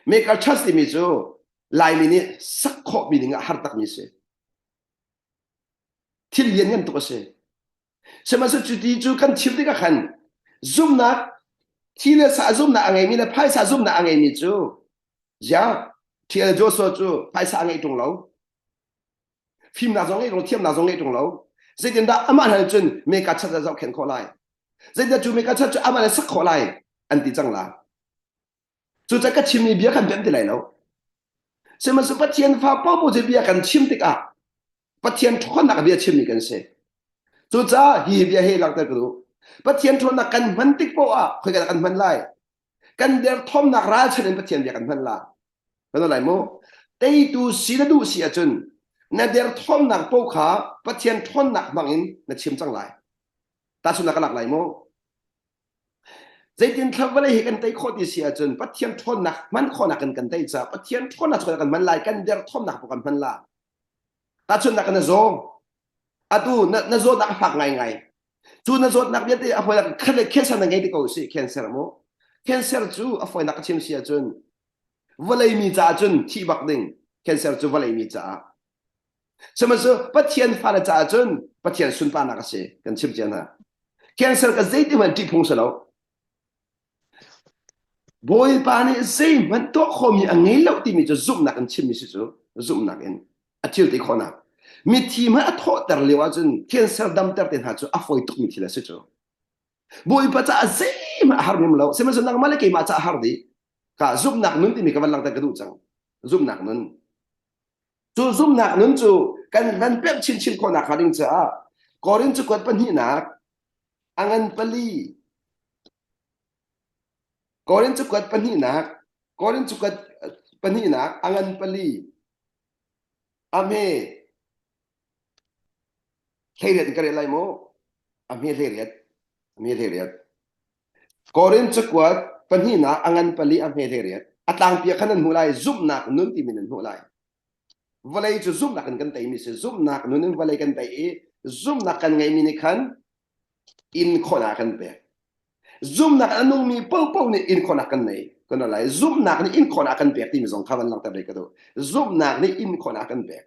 Mecca Church timi cu Laimi nih sak khawhmi ding ah har takmi si. Thil lian ngan tuk a si. Sihmanhsehlaw cuti cu kan chim tikah khan zumnak thi le sa zumnak a ngeimi le phaisa zumnak a ngeimi cu ziah TL Joshua cu phaisa a ngeih ṭung lo. Fimnak zong ngeih ṭung thiamnak zong ngeih ṭung lo. Zeitindah amah hna cun meka chat a zohkhenh khawh lai? Zeitindah cu meka chat cu amah nih sak khawh lai? An ti cang la. Cucaah ka chimmi bia kan pemh ti lai lo. Sihmanhsehlaw Pathian fa paohpaoh cu bia kan chim tikah Pathian ṭhawnnak bia chimmi kan si. Cucaah hi bia hi langhter ka duh. Pathian ṭhawnnak kan hman tik poah ah khoika dah kan hman lai? Kan derthawmnak ralchan in Pathian bia kan hman la. Kan lai mu. Teitu si na duh si ahcun na derthawmnak paoh kha Pathian ṭhawnnak hmang in na chim cang lai. Tahchunhnak ka lak lai mu. Zeitin thla vawlei hi kan tei khawh ti si ahcun Pathian ṭhawnnak hman khawhnak in kan tei caah Pathian ṭhawnnak cu kan hman lai, kan derthawmnak paoh kan hman la. Tahchunhnak na zaw. Atu na, na zawtnak a fak ngaingai. Cu na zawtnak vialte a fawinak khat le cancer na ngei ti ko si cancer mu. Cancer cu a fawinak ka chim si ahcun vawlei mi caah cun thih bak ding cancer cu vawlei mi caah. Sihmanhsehlaw Pathian fale caah cun Pathian sunparnak a si kan chim cia hna. Cancer ka zeiti hmanh ṭih phung si lo. Bawipa nih zeihmanh tuah khawhmi a ngei lo timi cu zumhnak in chimmi si cu zumhnak in a thil ti khawhnak. Mithi hmanh a thawhter lio ahcun cancer damter te hna cu a fawi tukmi thil a si cu. Bawipa caah zeihmanh a har ngam lo. Sihmanhsehlaw nangmah le keimah caah a har dih. Ka zumhnak nun timi ka van langhter ka duh cang. Zumhnak nun. Cu zumhnak nun cu kan van pemh chinchin khawhnak hnga ding caah Korin cakuat pahnihnak a ngan pali Korin cakuat pahnihnak Korin cakuat pahnihnak a ngan pali a hme 18 in ka rel lai mu a hme 18 a hme 18 Korin cakuat pahnihnak a ngan pali a hme 18 a tlangpi ah khan nan hmuh lai zumhnak nun timi nan hmuh lai vawlei cu zumhnak in kan teimi si zumhnak nun in vawlei kan tei i zumhnak kan ngeimi nih khan in khawhnak kan pek zumhnak a nungmi popo nih in khawhnak kan nei kan lai zumhnak nih in khawhnak kan pek timi zong kha van langhter ve ka duh zumhnak nih in khawhnak kan pek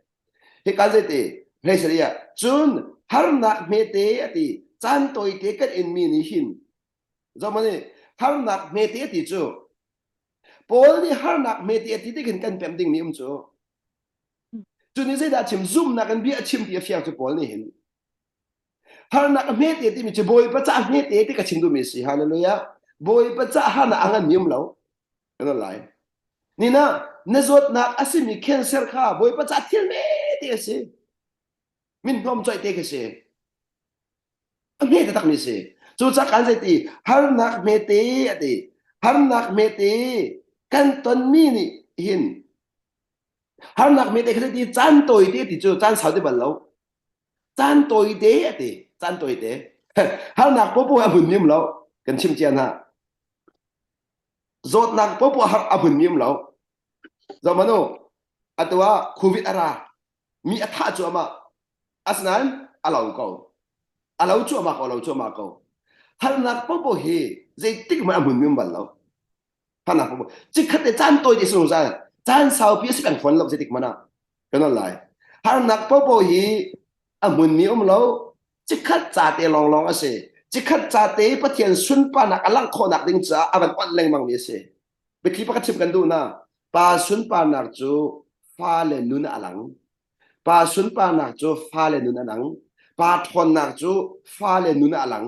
hika zeiti hleisari ah cun harnak hmete ati caan tawite kan inmi nih hin zomani harnak hmete ati cu Paul nih harnak hmete a ti tik hin kan pemh dingmi um cu. Cu nih zeidah a chim? Zumhnak in bia a chim ti a fiang cu Paul nih hin. Harnak a hmete timi cu Bawipa caah hmete ti ka chim duhmi a si. Hallelujah. Bawipa caah harnak a nganmi um lo. Kan lai. Nina na zawtnak a simi cancer kha Bawipa caah thil hmete a si. Min hnawm coih te khi si. A hme taktak mi si. Cucaah kan zei ti harnak hmete a ti. Harnak hmete kan tonmi nih hin harnak hmete kha ti caan tawi te ti cu caan sau ti bal lo. Caan tawi te a ti. Caan tawi te. Harnak popo a hmun mi um lo. Kan chim cia hna. Zawtnak popo har a hmun mi um lo. Zohmanu atu ah COVID a ra. Mi a thah cuahmah. Asinain a lo ko. A lo cuahmah ko, a lo cuahmah ko. Harnak popo hi zeitik hmanh a hmunmi um bal lo. Harnak popo. Chikkhat te caan tawi te zungzal. Caan saupi a si peng fawn lo zeitik hmanh ah. Kan on lai. Harnak popo hi a hmunmi um lo. Chikkhat ca te lawnglawng a si. Chikkhat ca te Pathian sunparnak a langh khawhnak ding caah a van onh lengmangmi a si. Biathli pakhat chim kan duh na. Pa sunparnak cu fale nun a lang. Pa sunparnak cu fale nun a lang. Pa ṭhawnnak cu fale nun a lang.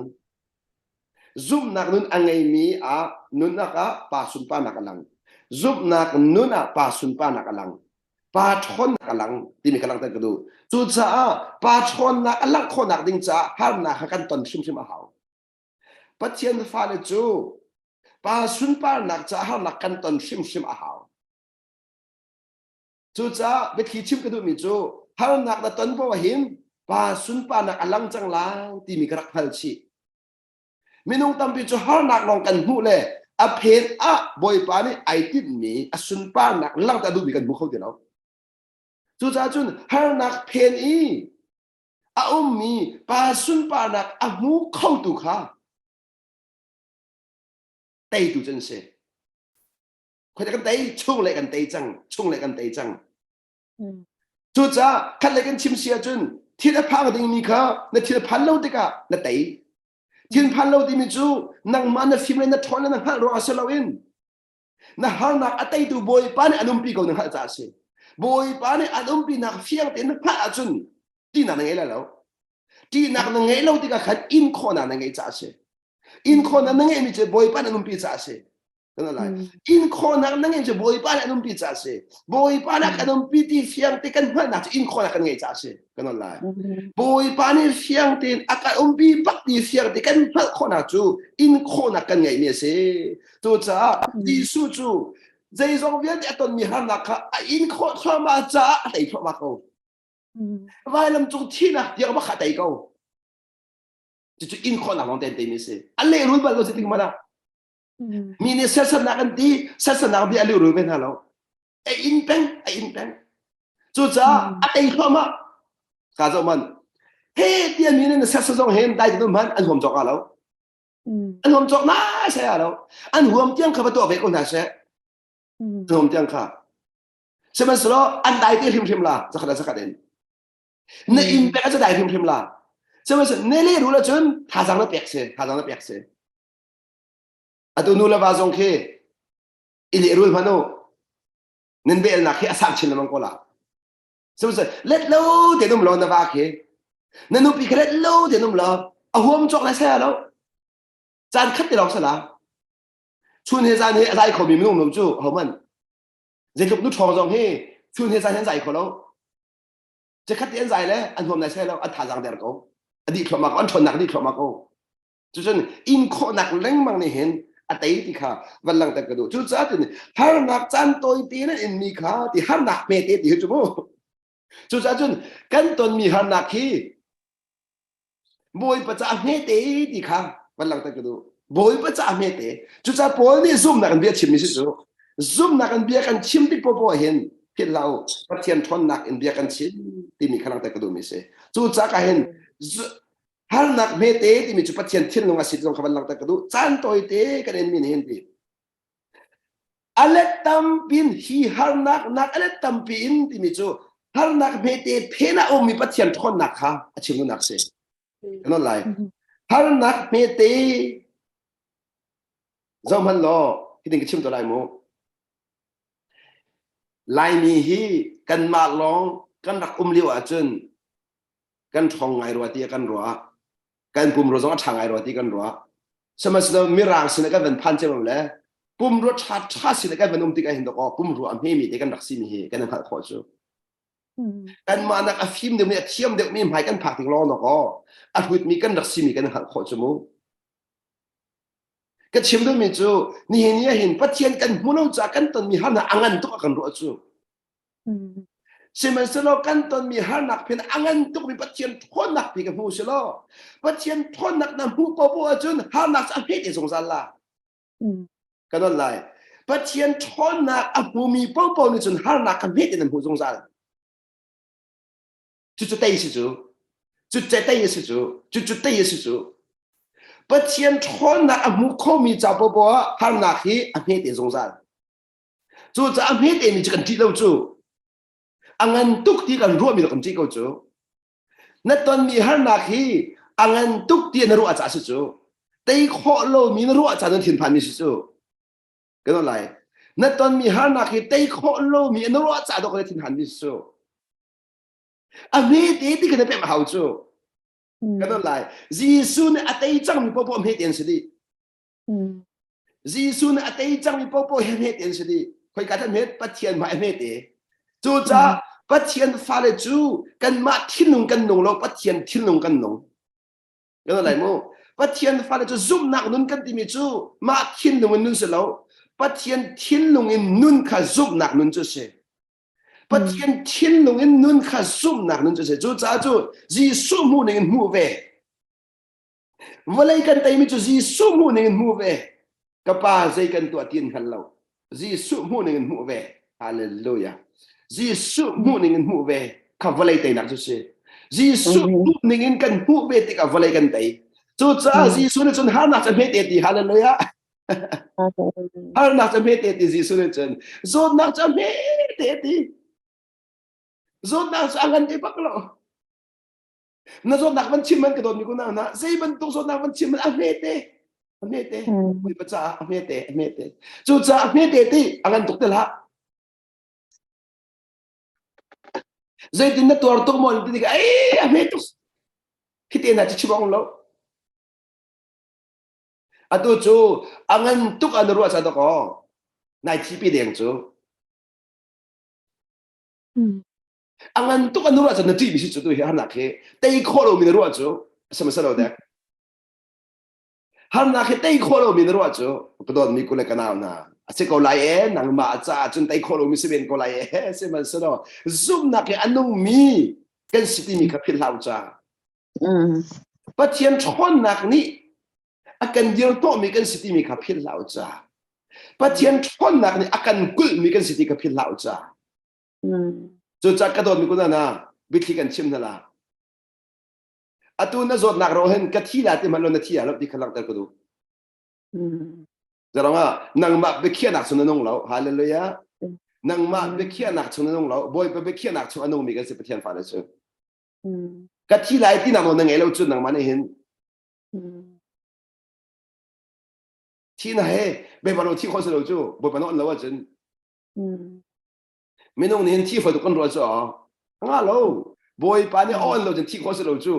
Zumhnak nun a ngeimi ah nunnak ah pa sunparnak a lang. Zumhnak nun ah pa sunparnak a lang. Pa ṭhawnnak a lang timi ka langhter ka duh. Cucaah pa ṭhawnnak a langh khawhnak ding caah harnak kha kan ton hrimhrim a hau. Pathian fale cu pa sunparnak caah harnak kan ton hrimhrim a hau. Cucaah biathli chim ka duhmi cu harnak na ton poah hin pa sunparnak a lang cang lai timi ka rak hngal chih. Minung tampi cu harnak lawng kan hmuh le a phen ah Bawipa nih ai tinhmi a sunparnak langhter a duhmi kan hmu kho ti lo. Cucaah cun harnak phen i a ummi pa sunparnak a hmu khotu kha teitu cu an si. Khoi kan tei chung le kan tei cang chung le kan tei cang cucaah khat le kan chim si ahcun thil a phang dingmi kha na thil phan lo tikah na tei thil phan lo timi cu nangmah na fim le na ṭhawn le na hngalh ruangah si loin na harnak a teitu bawipa nih an umpi ko na hngalh caah a si bawipa nih an umpinak fiang tein na hngalh ahcun ṭihnak na ngei lai lo ṭihnak na ngeih lo tikah khan in khawhnak na ngeih caah a si in khawhnak na ngeihmi cu bawipa nih an umpi caah a si. Kan lai. In khawhnak na ngeih cu Bawipa nih an umpi caah a si. Bawipa nih kan umpi ti fiang te kan hngalhnak cu in khawhnak kan ngeih caah a si. Kan lai. Bawipa nih fiang tein a kan umpi bak ti fiang te kan hngalh khawhnak cu in khawhnak kan ngeihmi a si. Cucaah Jesuh cu zeizong vialte a tonmi harnak kha a in khawh thluahmah caah a tei thluahmah ko. Vailam cung thihnak tiang bak kha a tei ko. Cucu in khawhnak lawng te an teimi a si. A lehrul bal lo si ting hmanh ah. Mi nih serhsatnak an ti, serhsatnak bia a lehrul ve hna lo. A in peng, a in peng. Cucaah a tei thluahmah. Ka zoh man. He tia mi nih serhsat zong hen dai tu hman an huam cawk lo. An huam cawk na sai lo. An huam tiang kha va tuah ve ko hna seh. An huam tiang kha. Sihmanhsehlaw an dai te hrimhrim la, zakhat a zakhat in. Na inn pek a dai hrimhrim la. Sihmanhsehlaw ne le rul ahcun thazaang na pek si, thazaang na pek si. Atu nu le va zong khi i lehrul hmanh u. Nan belnak hi a sang chin lengmang ko la. Sihmanhsehlaw let lo te um lo na va khi. Na nupi khi let lo te um lo. A huam cawk lai saya lo. Caan khat te lawng sala. Chun he zan he a zai khomi minung lo cu homan. Zeitluk nu ṭhawng zong hi chun he zan he an zai kho lo. Cikhat te an zai le an huam lai sai lo, an thazaang der ko. A dih thluahmah ko, an ṭhawnnak a dih thluahmah ko. Cucun in khawhnak lengmang nih hin a tei ti kha van langhter ka duh. Cucaah cun harnak caan tawite nan inmi kha ti harnak hmete ti hi cu mu. Cucaah cun kan tonmi harnak hi Bawipa caah hmete ti kha van langhter ka duh. Bawipa caah hmete. Cucaah Paul nih zumhnak in bia chimmi si cu. Zumhnak in bia kan chim tik popoh hin philh hlah u. Pathian ṭhawnnak in bia kan chim timi kha langhter ka duhmi si. Cucaah ka hin Harnak hmete timi cu Pathian thinlung a si zong kha van langhter ka duh. Caan tawite kan inmi nih hin ti. A let tampin hi harnak nak a let tampi in timi cu harnak hmete phen ah ummi Pathian ṭhawnnak kha a chim duhnak si. Kan lai. Harnak hmete zohhmanh law hitin ka chim to lai mu. Laimi hi kanmah lawng kan rak um lio ahcun kan ṭhawng ngai rua ti kan ruah kan pumrua zong a ṭha ngai rua ti kan ruah sihmanhsehlaw mirang sin ah kan van phan cem le pumrua ṭha ṭha sin ah kan van um tik ah hin dawkaw pumrua a hmemi te kan rak simi hi kan hngalh khawh cu kanmah nak a fim deuhmi a thiam deuhmi hmai kan phak tik lawng dawkaw a hrutmi kan rak simi kan hngalh khawh cu mu ka chim duhmi cu nihin ni ah hin Pathian kan hmu lo caah kan tonmi harnak a ngan tuk a kan ruah cu Sihmanhsehlaw kan tonmi harnak phin a ngan tukmi Pathian ṭhawnnak pi ka hmu si law Pathian ṭhawnnak na hmuh ko bu ahcun harnak cu a hmet te zungzal la. Ka don lai. Pathian ṭhawnnak a hmumi popo nih cun harnak kha hmet in an hmuh zungzal. Cucu tei si cu. Cucu tei a si cu. Cucu tei a si cu. Pathian ṭhawnnak a hmu khomi ca popo ah harnak hi a hmet te zungzal. Cucaah hmete mi cu kan ṭih lo cu. A ngan tuk ti kan ruahmi kan ṭih ko cu. Na tonmi harnak hi a ngan tuk ti na ruah caah si cu. Tei khawh lomi na ruah caah na thinphanmi si cu. Kan lai. Na tonmi harnak hi tei khawh lomi na ruah caah dawh na thinphanmi si cu. A hmete ti kan pek hau cu. Kan lai. Jesuh nih a tei cangmi popoh hmete an si dih. Jesuh nih a tei cangmi popoh hi hmet an si dih. Khoika dah hmet? Pathian hmai hmet e. Cucaah Pathian fale cu kanmah thinlung kan nung lo, Pathian thinlung kan nung. Kan lai mu. Pathian fale cu zumhnak nun kan timi cu mah thinlung in nun si lo. Pathian thinlung in nun kha zumhnak nun cu si. Pathian thinlung in nun kha zumhnak nun cu si. Cucaah cu Jesuh hmuh ning in hmuh ve. Vawlei kan teimi cu Jesuh hmuh ning in hmu ve. Ka pa zei kan tuah ti an hngal lo. Jesuh hmuh ning in hmuh ve. Hallelujah. Jesuh hmuh ning in hmuh ve. Kha vawlei teinak cu si. Jesuh hmuh ning in kan hmuh ve tikah vawlei kan tei. Cucaah Jesuh nih cun harnak cu hmete ti hallelujah. Harnak cu hmete ti Jesuh nih cun zawtnak cu hmete ti. Zawtnak cu a ngan te bak lo. Na zawtnak van chim man ka dawtmi kunau hna zei bantuk zawtnak van chim man a hmete a hmete Bawipa caah a hmete a hmete cucaah a hmete ti a ngan tuk te hlah zeitin na tuar tuk maw ti tikah ei a hme tuk hi te na chi chim lo. Atu cu a ngan tuk ah na ruah ca dawkaw nai thipi deng cu. A ngan tuk ah na ruah cu na ṭihmi si cu tu hi harnak hi tei khawh lomi na ruah cu a si lo dek. Harnak hi tei khawh lomi na ruah cu ka dawtmi ku le ka nau hna a si ko lai e nangmah caah cun tei khawh lomi si men ko lai e sihmanhsehlaw zumhnak hi a nungmi kan si timi kha philh hlah u ca. Pathian ṭhawnnak nih a kan dirhnawhmi kan si timi kha philh hlah u ca. Pathian ṭhawnnak nih a kan kulhmi kan si ti kha philh hlah u ca. Cucaah ka dawtmi ku nana biathli kan chim hna la. Atu na zawtnak ro hin ka thi la ti hmanh lo na thi lo ti kha langhter ka duh. Zarong ah nangmah biakhiahnak chung na nung lo. Hallelujah. Nangmah biakhiahnak chung na nung lo. Bawipa biakhiahnak chung a nungmi kan si Pathian fale cu. Ka thi lai ti nak nawl na ngei lo cun nangmah nih hin thi na he Bawipa lo thi khawh si lo cu Bawipa na on lo ahcun minung nih hin thi fawi tuk kan ruah cu a nga lo Bawipa nih a on lo cun thi khawh si lo cu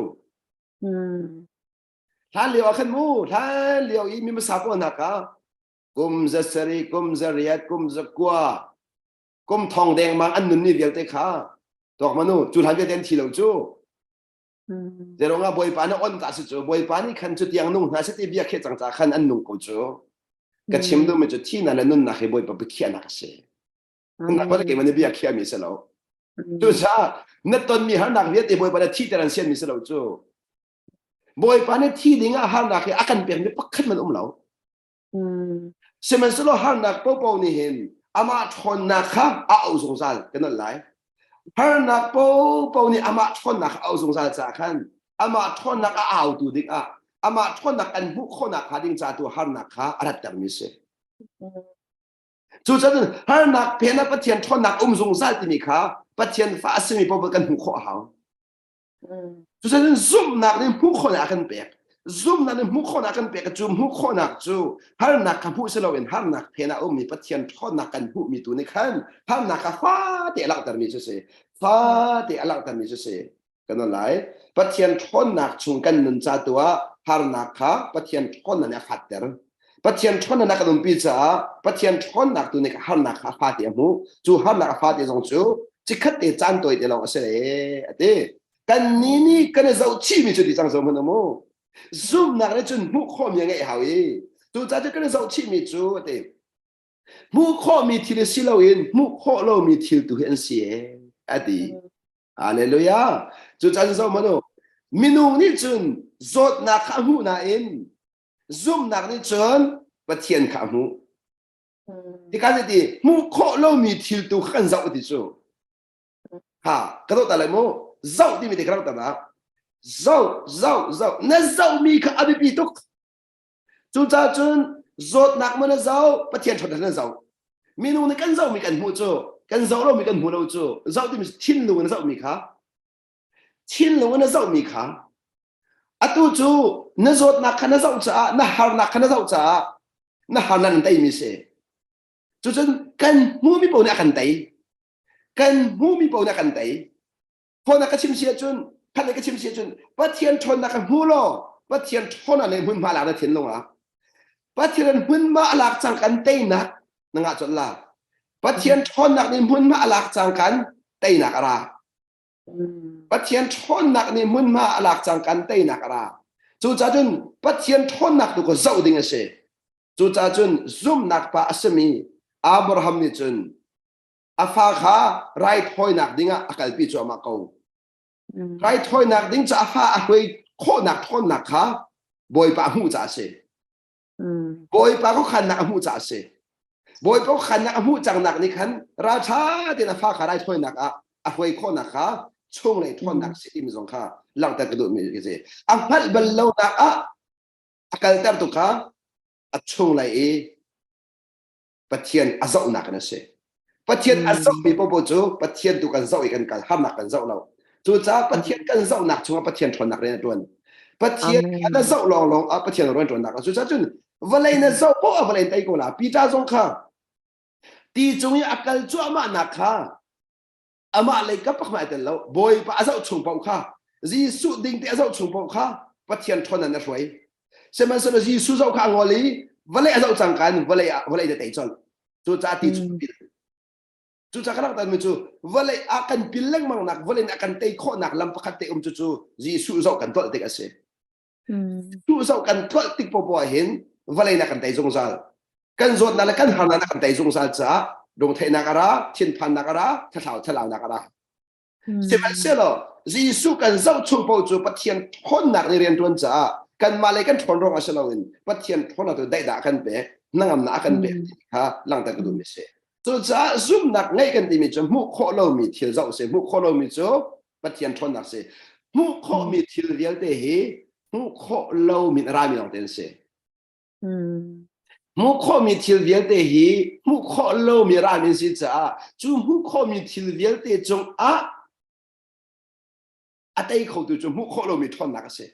hlan lio ah khan mu hlan lio i mi hmasa pawl hna kha kum za sarih kum za riat kum za kua kum thong dengmang an nun ni vialte kha tuak manu cu hlan vialte an thi lo cu Zeruangah Bawipa nih on ta si cu Bawipa nih khan cu tiang nung hna si ti bia kheh cang ca khan an nung ko cu ka chim duhmi cu thihnak le nunnak hi Bawipa biakhiahnak a si nak ba keimah nih bia khiahmi si lo cucaah na tonmi harnak vialte Bawipa nih thihter an sianmi si lo cu Bawipa nih thi ding ah harnak hi a kan pekmi pakhat man um lo Sihmanhsehlaw harnak paohpaoh nih hin amah ṭhawnnak kha a auh zungzal kan nolh lai. Harnak paohpaoh nih amah ṭhawnnak kha a auh zungzal caah khan amah ṭhawnnak a autu dingah amah ṭhawnnak an hmuh khawhnak hnga ding ca tu harnak kha a rattermi a si. Cucaah harnak phen ah Pathian ṭhawnnak um zungzal timi kha Pathian fa a simi paoh kan hmuh khawh a hau. Cucaah zumhnak nih hmuh khawhnak a kan pek. Zumhnak nih hmuh khawhnak a kan pek cu hmuh khawhnak cu harnak kha hmuh si loin harnak phen ah ummi Pathian ṭhawnnak kan hmuhmi tu nih khan harnak kha fate a langhtermi cu si. Fate a langhtermi cu si. Kan lai. Pathian ṭhawnnak chung kan nun ca tu ah harnak kha Pathian ṭhawnnak nih a fatter. Pathian ṭhawnnak a kan umpi caah Pathian ṭhawnnak tu nih harnak kha a fate a hmuh. Cu harnak a fate zong cu cikhat te caan tawi te lawng a si le a ti. Kan ni nih kan i zohchihmi cu ti cang zo hmanh mu. Zumhnak nih cun hmuh khawhmi a ngeih hau i cucaah cu kan i zohchihmi cu a ti. Hmuh khawhmi thil si loin hmuh khawh lomi thil tu hi an si e a ti. Hallelujah. Cucaah zoh hmanh u. Minung nih cun zawtnak kha a hmuh nain Zumhnak nih cun Pathian kha a hmuh. Hika nih ti hmuh khawh lomi thil tu kha kan zoh ti cu. Ha, ka zoh ta lai mu. Zoh timi te ka rak ta na. Zoh, zoh, zoh. Na zohmi kha a biapi tuk. Cucaah cun zawtnak maw na zoh, Pathian ṭhawnnak na zoh. Minung nih kan zohmi kan hmuh cu, kan zoh lomi kan hmu lo cu. Zoh timi thinlung in zohmi kha Thinlung in na zohmi kha atu cu na zawtnak kha na zoh caah na harnak kha na zoh caah na harnak in teimi si. Cucun kan hmuhmi paoh nih a kan tei. Kan hmuhmi paoh nih a kan tei. Thawnak ka chim si ahcun, khat ka chim si ahcun Pathian ṭhawnnak kha hmu law Pathian ṭhawnnak nih hmunhma lak na thinlung ah Pathian hmunhma a lak cang kan teinak na ngah colh la. Pathian ṭhawnnak nih hmunhma a lak cang kan teinak a ra. Pathian ṭhawnnak nih hmunhma a lak cang kan teinak a ra. Cucaah cun Pathian ṭhawnnak tu kha zoh ding a si. Cucaah cun zumhnak pa a simi Abraham nih cun a fa kha raithawinak dingah a kalpi cuahmah ko. Raithawinak ding cu a fa a hruai khawhnak ṭhawnnak kha Bawipa a hmuh caah a si. Bawipa khuakhannak a hmuh caah a si. Bawipa khuakhannak a hmuh cangnak nih khan ralṭha tein a fa kha raithawinak ah a hruai khawhnak kha chunglei ṭhawnnak si timi zong kha langhter ka duhmi a si. A hngalh bal lonak ah a kalter tu kha a chunglei i Pathian a zohnak in a si. Pathian a zohmi popo cu Pathian tu kan zoh i kan kal harnak kan zoh lo. Cucaah Pathian kan zohnak chungah Pathian ṭhawnnak rian a ṭuan. Pathian na zoh lawnglawng ah Pathian rian ṭuannak a cucaah cun vawlei na zoh poah ah vawlei in tei ko la. Peter zong kha ti cung i a kal cuahmahnak kha amah lei ka pakhat ai tel lo. Bawipa a zoh chung paoh kha Jesuh ding te a zoh chung paoh kha Pathian ṭhawnnak na hruai. Sihmanhsehlaw Jesuh zoh kha a ngol i vawlei a zoh cangka in vawlei ah vawlei na tei colh. Cucaah ti cu pil. Cucaah ka langhtermi cu vawlei ah kan pil lengmang nak vawlei nih a kan tei khawhnak lam pakhat te um cu cu Jesuh zoh kan tlolh tik a si. Jesuh zoh kan tlolh tik popoh ah hin vawlei nih a kan tei zungzal. Kan zawtnak le kan harnak nih a kan tei zungzal caah lungtheihnak a ra, thinphannak a ra, thlarau thlalaunak a ra. Sihmanhsehlaw Jesuh kan zoh chung paoh cu Pathian ṭhawnnak nih rianṭuan caah kanmah lei kan ṭhawn ruangah si loin Pathian ṭhawnnak tu daihdah a kan pek, hnangamnak a kan pek ti kha langhter ka duhmi a si. Cucaah zumhnak ngeih kan timi cu hmuh khawh lomi thil zoh si, hmuh khawh lomi cu Pathian ṭhawnnak si. Hmuh khawhmi thil vialte hi hmuh khawh lomi in a rami lawngte an si. Hmuh khawhmi thil vialte hi hmuh khawh lomi ral in si caah cu hmuh khawhmi thil vialte cungah a tei khotu cu hmuh khawh lomi ṭhawnnak a si.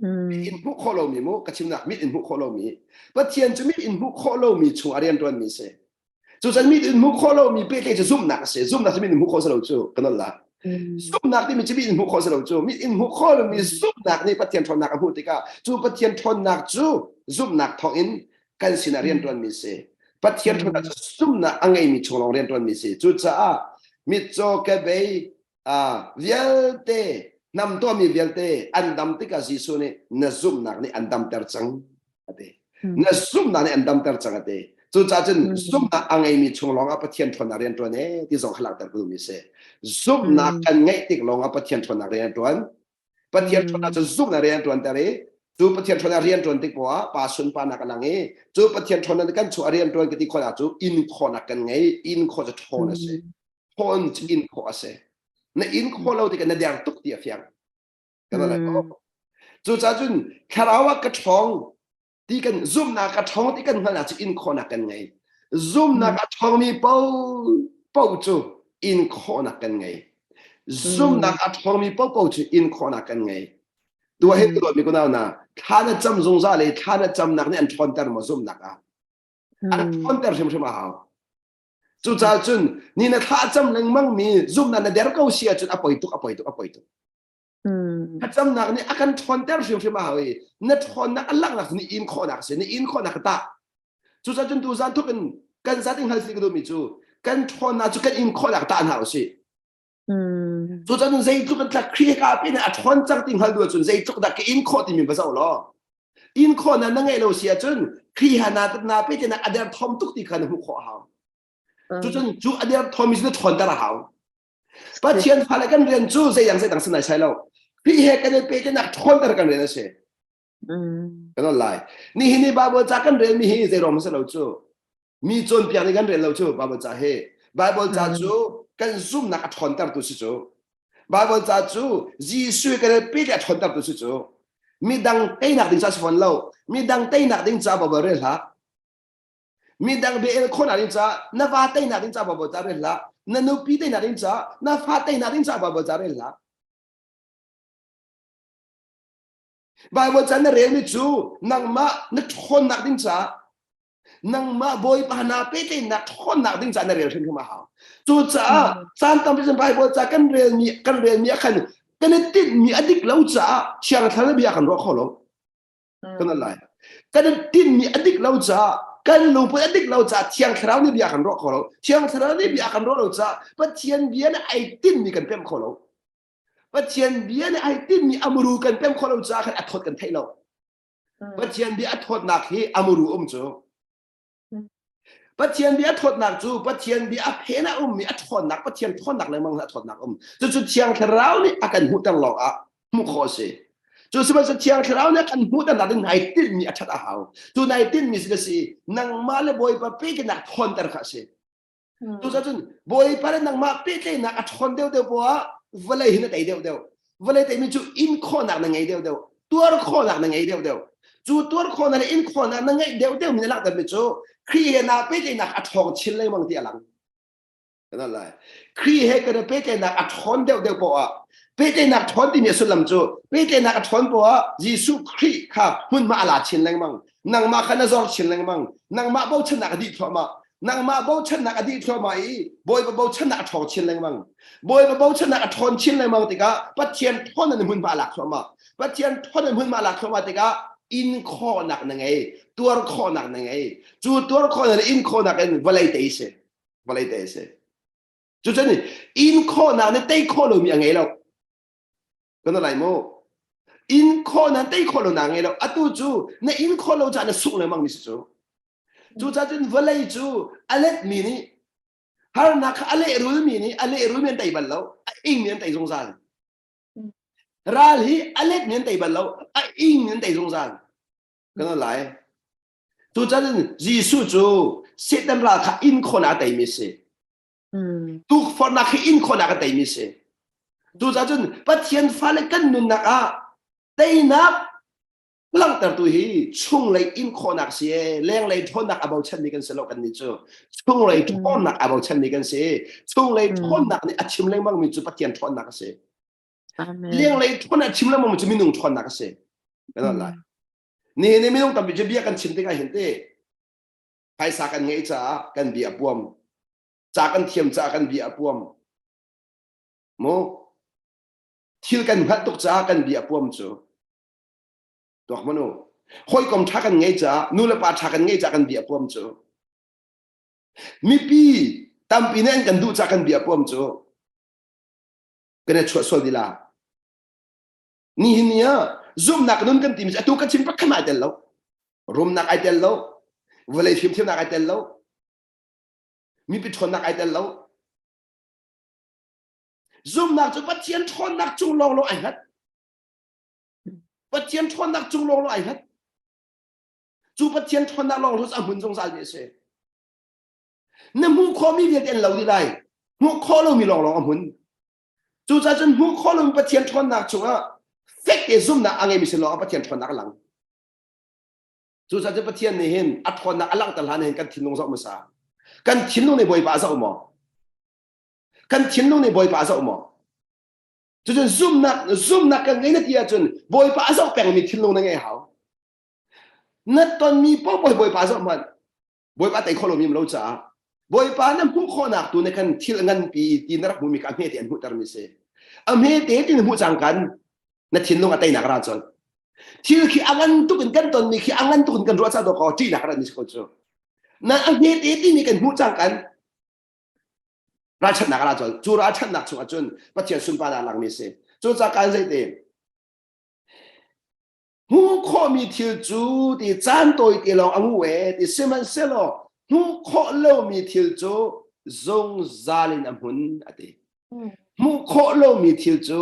Mit in hmuh khawh lomi mu ka chimnak mit in hmuh khawh lomi Pathian cu mit in hmuh khawh lomi chung a rianṭuanmi si. Cucan mit in hmuh khawh lomi pehtlaih cu zumhnak a si. Zumhnak cu mit in hmuh khawh si lo cu ka nolh la. Zumhnak timi cu mit in hmuh khawh si lo cu mit in hmuh khawh lomi zumhnak nih Pathian ṭhawnnak a hmuh tikah cu Pathian ṭhawnnak cu zumhnak thawngin kan sinah rianṭuanmi si. Pathian ṭhawnnak cu zumhnak a ngeimi chung lawng rianṭuanmi si. Cucaah mitcaw kebei vialte hnam tuahmi vialte an dam tikah Jesuh nih na zumhnak nih an damter cang a ti. Na zumhnak nih an damter cang a ti. Cucaah cun zumhnak a ngeimi chung lawngah Pathian ṭhawnnak rian ṭuan ee ti zong kha langhter ka duhmi a si. Zumhnak kan ngeih tik lawngah Pathian ṭhawnnak rian a ṭuan. Pathian ṭhawnnak cu zumhnak rian a ṭuanter i cu Pathian ṭhawnnak rian ṭuan tik poah ah pa sunparnak a lang i cu Pathian ṭhawnnak kan chung a rian ṭuan ka ti khawh cu in khawhnak kan ngei. In khawh cu ṭhawn a si. Ṭhawn cu in khawh a si. Na in khawh lo tikah na der tuk ti a fiang. Kan lai Cucaah cun thlarau ah ka ṭhawng ti kan zumhnak a ṭhawng ti kan hngalh cu in khawhnak kan ngei. Zumhnak a ṭhawngmi paoh cu in khawhnak kan ngei. Zumhnak a ṭhawngmi paohpaoh cu in khawhnak kan ngei. Tuah hin tuah mi kunau na thla na cam zungzal i thla na camnak nih an ṭhawnter maw zumhnak ah? An ṭhawnter hrimhrim a hau. Cucaah cun ni na thla cam lengmang mi zumhnak na der ko si ahcun a poi tuk a poi tuk a poi tuk. Thlacamnak nih a kan ṭhawnter hrimhrim a hau i na ṭhawnnak a langhnak ni in khawhnak a si ni in khawhnak ka tah. Cucaah cun tuzan thuk in kan zat in hngal si ka duhmi cu kan ṭhawnnak cu kan in khawhnak tah hna usih. Cucaah cun zeitluk in tlak Khrih ka pin a ṭhawn cang ti hngal duh ahcun zeitluk dah ka in khawh timi va zoh law in khawhnak na ngeih lo si ahcun Khrih ha na na pe tinak a derthawm tuk ti kha na hmuh khawh a hau. Cucun cu a derthawm mi cu na ṭhawnter a hau. Pathian fale kan rian cu zeidang zeidang si nai sai lo. Khrih he kan i pehtlaihnak ṭhawnter kan rian a si. Kan on lai. Nihin ni Bible ca kan relmi hi zei ruang si lo cu. Mi cawnpiak nih kan rel lo cu Bible ca hi. Bible ca cu kan zumhnak a ṭhawntertu si cu. Bible ca cu Jesuh kan i pehtlaih a ṭhawntertu si cu. Midang teinak ding ca si fawn lo. Midang teinak ding ca Bible rel hlah. Midang bia el khawhnak ding caah na va teinak ding caah Bible ca rel hlah. Na nupi teinak ding caah, na fa teinak ding caah Bible ca rel hlah. Bible ca na relmi cu nangmah na ṭhawnnak ding caah nangmah Bawipa na pehtlaihnak ṭhawnnak ding caah na rel hrimhrim a hau. Cucaah caan tampi cun Bible ca kan relmi kan relmi ah khan kan i tinhmi a dik lo caah Thiang Thlarau bia kan ruah kho lo. Kan lai. Kan tinhmi a dik lo caah kan lungput a dik lo caah Thiang Thlarau nih bia kan ruah kho lo. Thiang Thlarau nih bia kan ruah lo caah Pathian bia nih ai tinhmi kan pemh kho lo. Pathian bia nih ai tinhmi a muru kan pemh kho lo caah khan a thawt kan theih lo. Pathian bia a thawtnak hi a muru um cu. Pathian bia a thawtnak cu Pathian bia a phen ah ummi a ṭhawnnak Pathian ṭhawnnak lengmang a ṭhawnnak um. Cucu Thiang Thlarau nih a kan hmuhter lawng ah hmuh khawh a si. Cu sihmanhsehlaw Thiang Thlarau nih a kan hmuhternak ding nai tinhmi a ṭhat a hau. Cu nai tinhmi si si nangmah le Bawipa pehtlaihnak ṭhawnter kha a si. Cucaah cun Bawipa le nangmah pehtlaihnak a ṭhawn deuhdeuh poah vawlei hin a tei deuhdeuh. Vawlei teimi cu in khawhnak na ngei deuhdeuh. Tuar khawhnak na ngei deuhdeuh. Cu tuar khawhnak le in khawhnak na ngeih deuhdeuh mi na langhtermi cu Khrih he naa pehtlaihnak a ṭhawng chin lengmang ti a lang. Kan lai. Khrih he kan i pehtlaihnak a ṭhawn deuhdeuh poah pehtlaihnak ṭhawn timi a sullam cu pehtlaihnak a ṭhawn poah Jesuh Khrih kha hmunhma a la chin lengmang. Nangmah kha na zor chin lengmang. Nangmah bochannak a dih thluahmah. Nangmah bochannak a dih thluahmah i Bawipa bochannak a ṭhawng chin lengmang. Bawipa bochannak a ṭhawn chin lengmang tikah Pathian ṭhawn in hmunhma a lak thluahmah. Pathian ṭhawn in hmunhma a lak thluahmah tikah. In khawhnak na ngei, tuar khawhnak na ngei. Cu tuar khawhnak le in khawhnak in vawlei tei si. Vawlei tei si. Cucun in khawhnak nih tei khawh lomi a ngei lo. Kan lai mu. In khawh na tei khawh lo na ngei lo. Atu cu na in khawh lo caah na sungh lengmang mi si cu. Cucaah cun vawlei cu a letmi nih harnak kha a lehrulmi nih a lehrulmi an tei bal lo. A ingmi an tei zungzal. Ral hi a letmi an tei bal lo. A ingmi an tei zungzal. Kan lai. Tuchan Jesuh cu Satan ral kha in khawhnak a teimi a si. Tukforhnak hi in khawhnak a teimi a si. Cucaah cun Pathian fale kan nunnak ah teinak langhtertu hi chunglei in khawhnak si e lenglei ṭhawnnak a bochanmi kan si lo kan nih cu chunglei ṭhawnnak a bochanmi kan si chunglei ṭhawnnak nih a chim lengmangmi cu Pathian ṭhawnnak a si lenglei ṭhawnnak a chim lengmangmi cu minung ṭhawnnak a si kan lai Nihin ni minung tampi cu bia kan chim tikah hin te phaisa kan ngeih caah kan bia a puam. Ca kan thiam caah kan bia a puam. Mu thil kan hngalh tuk caah kan bia a puam cu. Tuak manu. Hawikom ṭha kan ngei caah nu le pa ṭha kan ngei caah kan bia a puam cu. Mipi tampi nih an kan duh caah kan bia a puam cu. Kan i chuah sual dila. Nihin ni ah zumhnak nun kan timi atu ka chim pakhat ai tel lo. Rumnak ai tel lo. Vawlei fimthiamnak ai tel lo. Mipi ṭhawnnak ai tel lo. Zumhnak cu Pathian ṭhawnnak cung lawnglawng ai hngat. Pathian ṭhawnnak cung lawnglawng ai hngat. Cu Pathian ṭhawnnak lawnglawng cu a hmun zungzal mi a si. Na hmuh khawhmi vialte an lo dih lai. Hmuh khawh lomi lawnglawng a hmun. Cucaah cun hmuh khawh lomi Pathian ṭhawnnak chungah fek te zumhnak a ngeimi sin lawngah Pathian ṭhawnnak a lang. Cucaah cun Pathian nih hin a ṭhawnnak a langhter hlan hin kan thinlung zoh hmasa. Kan thinlung nih Bawipa a zoh maw? Kan thinlung nih Bawipa a zoh maw? Cucun zumhnak zumhnak kan ngei na ti ahcun Bawipa a zoh pengmi thinlung na ngei hau. Na tonmi paohpaoh hi Bawipa zoh hmanh. Bawipa tei khawh lomi um lo caah Bawipa na hmuh khawhnak tu na kan thil nganpi ti na rak hmuhmi kha a hmete an hmuhtermi si. A hmete ti na hmuh cang kan na thinlung a teinak ra cun. Thil khi a ngan tuk in kan tonmi khi a ngan tuk in kan ruah cang ko ṭihnak rat ni si ko cu. Na a hmete timi kan hmuh cang kan ralchanhnak ra cun cu ralchanhnak chungah cun Pathian sunparnak langmi si. Cucaah kan zeite Hmuh khawhmi thil cu ti caan tawite lawng a ngu e ti sihmanhsehlaw hmuh khawh lomi thil cu zungzal in a hmun a ti. Hmuh khawh lomi thil cu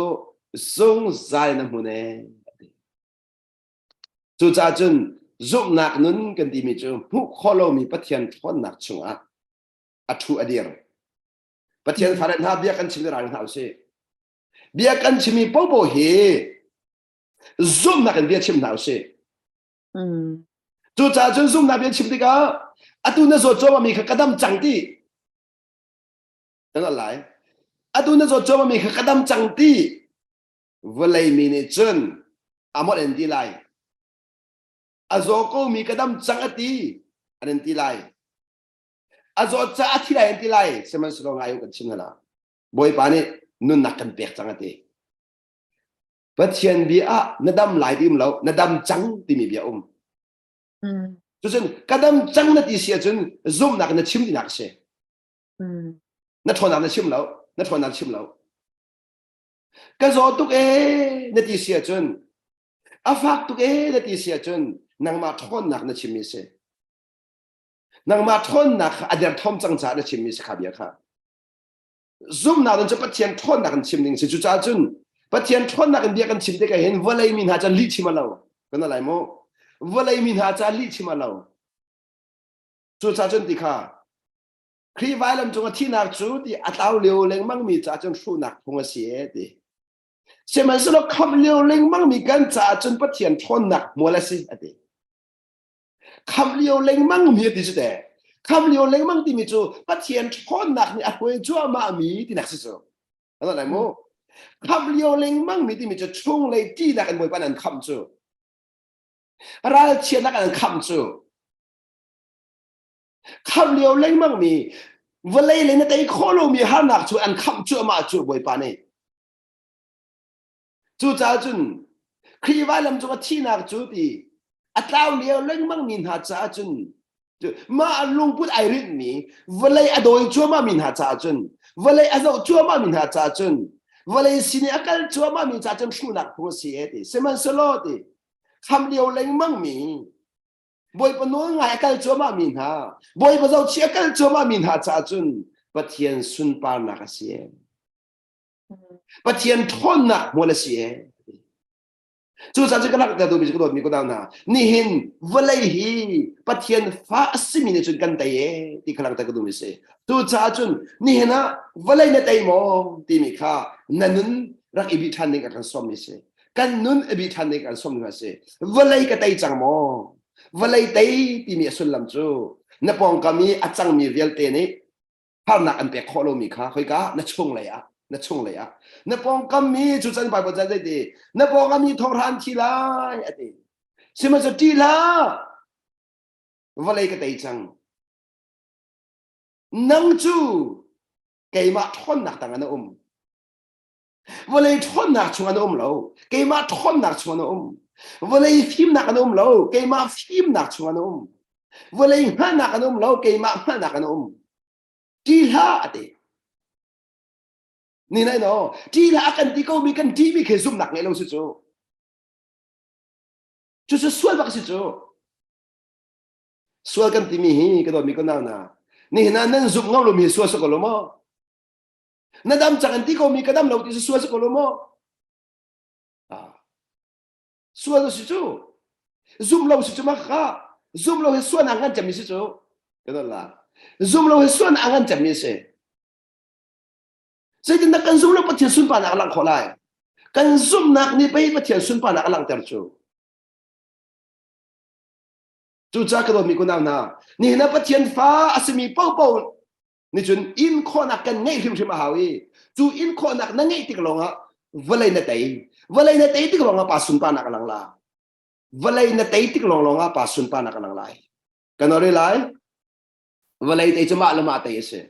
zungzal in a hmun e a ti. Cucaah cun zumhnak nun kan timi cu hmuh khawh lomi Pathian ṭhawnnak chungah a ṭhu a dir. Pathian fale hna bia kan chim ral hna usih. Bia kan chimmi popo hi zumhnak in bia chim hna usih. Cucaah cun zumhnak bia chim tikah atu na zawt cuahmahmi kha ka dam cang ti. Kan lai. Atu na zawt cuahmahmi kha ka dam cang ti. Vawlei mi nih cun a molh in ti lai. A zaw ko mi ka dam cang a ti an in ti lai. A zawt ca a thi lai an ti lai. Sihmanhsehlaw ngai kan chim hna. Bawipa nih nunnak kan pek cang a ti. Pathian bia ah na dam lai ti um lo, na dam cang timi bia um. Cucun ka dam cang na ti si ahcun zumhnak na chim tinak a si. Na ṭhawnnak na chim lo, na ṭhawnnak chim lo. Ka zaw tuk ee na ti si ahcun a fak tuk ee na ti si ahcun nangmah ṭhawnnak na chimmi si. Nangmah ṭhawnnak kha a derthawm cang caah na chimmi si kha bia kha. Zumhnak in cu Pathian ṭhawnnak in chim ding si. Cucaah cun Pathian ṭhawnnak in bia kan chim tikah hin vawlei mi hna ca lih chim a lo. Kan lai mu. Vawlei mi hna ca lih chim a lo. Cucaah cun ti kha Khrih vailam cung a thihnak cu ti a tlau lio lengmang mi caah cun hruhnak phung a si e ti. Sihmanhsehlaw khamh lio lengmang mi kan caah cun Pathian ṭhawnnak hmual a si a ti. Khamh lio lengmang mi ti cu te. Khamh lio lengmang timi cu Pathian ṭhawnnak nih a hruai cuahmah mi tinak si cu. Ano lai mu? Khamh lio lengmang mi timi cu chunglei ṭihnak in Bawipa an khamh cu. Ralchiatnak an khamh cu. Khamh lio lengmang mi vawlei le na tei khawh lomi harnak cu an khamh cuahmah cu Bawipa nih. Cucaah cun Khrih vailam cung a thihnak cu ti. A tlau lio lengmang mi hna caah cun mah lungput ai rinhmi vawlei a dawi cuahmah mi hna caah cun vawlei a zoh cuahmah mi hna caah cun vawlei sin i a kal cuahmah mi caah cun hruhnak phung a si e ti sihmanhsehlaw ti kham lio lengmang mi Bawipa nawl ngai a kal cuahmah mi hna Bawipa zohchih a kal cuahmah mi hna caah cun Pathian sunparnak a si e Pathian ṭhawnnak hmual a si e Cucaah cu ka langhter duhmi cu ka dawtmi ka nau hna, nihin vawlei hi Pathian fa a simi nih cun kan tei e ti kha langhter ka duhmi a si. Cucaah cun nihin ah vawlei na tei maw timi kha na nun rak i bih ṭhan ding a kan sawmmi a si. Kan nun i bih ṭhan ding kan sawmmi a si. Vawlei ka tei cang maw? Vawlei tei timi a sullam cu na pawngkam i a cangmi vialte nih harnak an pek khawh lomi kha khoika na chunglei ah na chunglei ah na pawngkam mi cu can Bible chan zeiti na pawngkam mi thonghra an thi lai a ti sihmanhsehlaw ṭih hlah vawlei ka tei cang nang cu keimah ṭhawnnak tang ah na um vawlei ṭhawnnak chung an um lo keimah ṭhawnnak chung an um vawlei fimnak an um lo keimah fimnak chung an um vawlei hngalhnak an um lo keimah hngalhnak an um ṭih hlah a ti ni nai no ṭih hlah a kan ti ko mi kan ṭih mi khi zumhnak ngeih lo si cu cu cu sual bak si cu sual kan timi hi ka dawt mi ko nau na nihin ah nan zumh ngam lo mi sual si ko lo maw Na dam cang an ti ko mi ka dam lo ti sual si ko lo maw? Ah. Sual si cu. Zum lo si cu ma kha. Zum lo hi sual a ngan cemmi si cu. Ka la. Zum lo hi sual a ngan cemmi si. Zeitindah kan zum lo Pathian sunparnak a langh khawh lai? Kan zumhnak nih pei Pathian sunparnak a langhter cu. Cucaah ka dawtmi kunau hna, nihin ah Pathian fa a simi paohpaoh nih cun in khawhnak kan ngeih hrimhrim a hau i cu in khawhnak na ngeih tik lawngah vawlei na tei vawlei na tei tik lawngah pa sunparnak a lang la vawlei na tei tik lawng lawngah pa sunparnak a lang lai kan ori lai vawlei tei cu mah le mah tei a si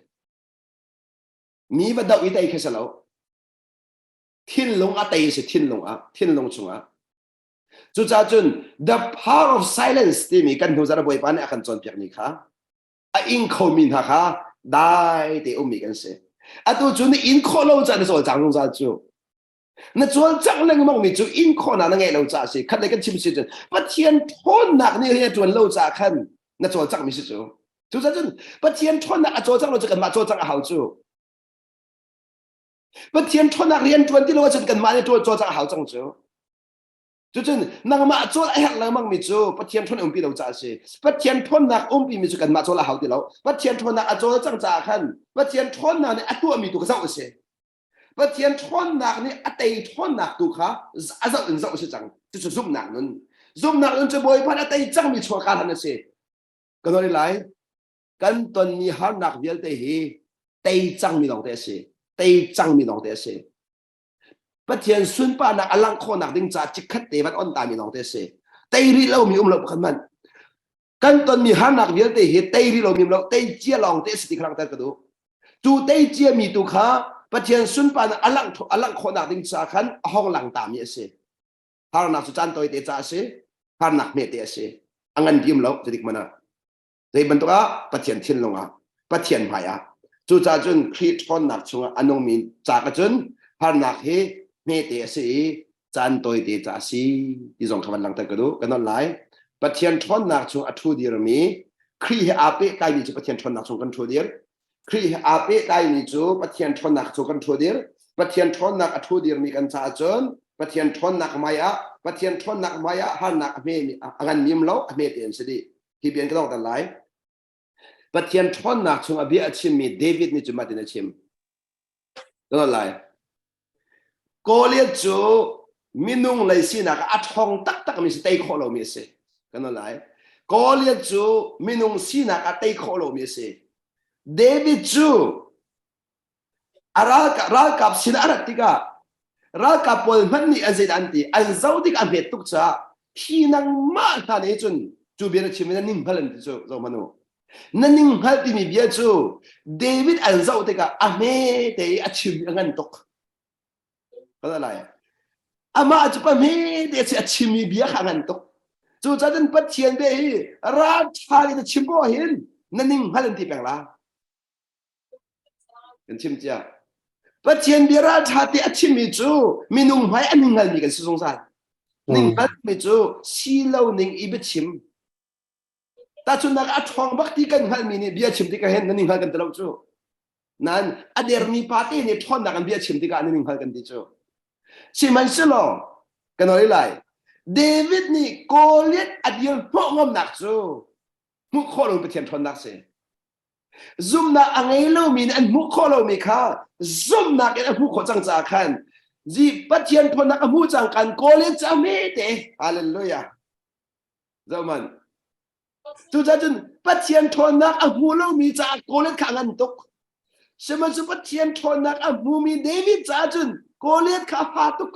mi va doh i tei kha si lo thinlung a tei a si thinlung ah thinlung chungah cucaah cun the power of silence timi kan hnu zara bawipa nih a kan cawnpiak mi kha a ing khomi hna kha dai te ummi kan si atu cu na in khawh lo caah na cawlcang zungzal cu na cawlcangh lengmang mi cu in khawhnak na ngeih lo caah si khat lei kan chim si cun Pathian ṭhawnnak nih rian a ṭuan lo caah khan na cawlcangh mi si cu cucaah cun Pathian ṭhawnnak a cawlcangh lo cu kanmah cawlcangh a hau cu Pathian ṭhawnnak rian ṭuan ti lo ahcun kanmah nih cawlcangh a hau cang cu Cucun nangmah cawl a herh lengmang mi cu Pathian ṭhawn umpi lo caah a si. Pathian ṭhawnnak umpi mi cu kanmah cawl a hau ti lo. Pathian ṭhawnnak a cawl cang caah khan Pathian ṭhawnnak nih a tuahmi tu kha zoh a si. Pathian ṭhawnnak nih a tei ṭhawnnak tu kha a zoh in zoh a si cang. Cucu zumhnak nun. Zumhnak nun cu Bawipa a tei cangmi chuahka hlan a si. Ka nawl lai. Kan tonmi harnak vialte hi tei cangmi lawngte a si. Tei cangmi lawngte a si. Pathian sunparnak a langh khawhnak ding caah chikkhat te van on tami lawng te a si. Tei rih lomi um lo pakhat hmanh. Kan tonmi harnak vialte hi tei rih lomi um lo, tei cia lawng te a si ti kha langhter ka duh. Cu tei ciami tu kha Pathian sunparnak a langh a langh khawhnak ding caah khan a hong lang tami a si. Harnak cu caan tawi te caah a si, harnak hme te a si. A ngan dim lo, zeitik hmanh ah. Zei bantuk ah Pathian thinlung ah, Pathian hmai ah. Cucaah cun Khrih ṭhawnnak chungah a nungmi ca ka cun harnak hi hmete a si i caan tawite ca a si ti zong kha van langhter ka duh. Ka nolh lai. Pathian ṭhawnnak chung a ṭhu dirmi Khrih he aa pehtlaimi cu Pathian ṭhawnnak chung kan ṭhu dir. Khrih he aa pehtlaimi cu Pathian ṭhawnnak chung kan ṭhu dir. Pathian ṭhawnnak a ṭhu dirmi kan caah cun Pathian ṭhawnnak hmai ah Pathian ṭhawnnak hmai ah harnak a hme a ngan mim lo a hmete an si dih. Hi bia in ka donghter lai. Pathian ṭhawnnak chung a bia a chimmi David nih cu matin a chim. Ka lai. Goliath cu minung lei sinak ah a ṭhawng taktakmi si tei khawh lomi a si. Kan lai. Goliath cu minung sinak ah tei khawh lomi a si. David cu A ralkap, ralkap sin a rat tikah ralkap pawl hmanh nih an zeidah an ti an zoh tik a hmet tuk caah hi nangmah hna nih cun cu bia na chim i na ning hngal an ti cu zoh hmanh u na ning hngal timi bia cu David an zoh tikah a hme te i a chim a ngan tuk Ka lai. Amah cu pa hme te a chimmi bia kha a ngan tuk. Cucaah Pathian bia hi ralṭha in na chim ko ahhin na ning hngal an ti peng la. Kan chim cia. Pathian bia ralṭha te a chimmi cu minung hmai a ning hngalmi kan si zungzal. Ning hngalmi cu si lo ning i biachim. Tahchunhnak a ṭhawng bak ti kan hngalhmi nih bia chim tikah hin na ning hngal kan ti lo cu. Nain a dermi pa te nih ṭhawnnak in bia chim tikah na ning hngal kan ti cu. Sihmanhsehlaw kan hoi lai. David nih Goliath a dir hnawh ngamnak cu hmuh khawh lo Pathian ṭhawnnak si. Zumhnak a ngei lomi nih an hmuh khawh lomi kha zumhnak in a hmuh khawh cang caah khan zi Pathian ṭhawnnak a hmuh cang kan Goliath cu a hme te. Hallelujah. Zohman. Cucaah cun Pathian ṭhawnnak a hmu lomi caah Goliath kha a ngan tuk. Sihmanhsehlaw Pathian ṭhawnnak a hmumi David caah cun Goliath kha a fa tuk.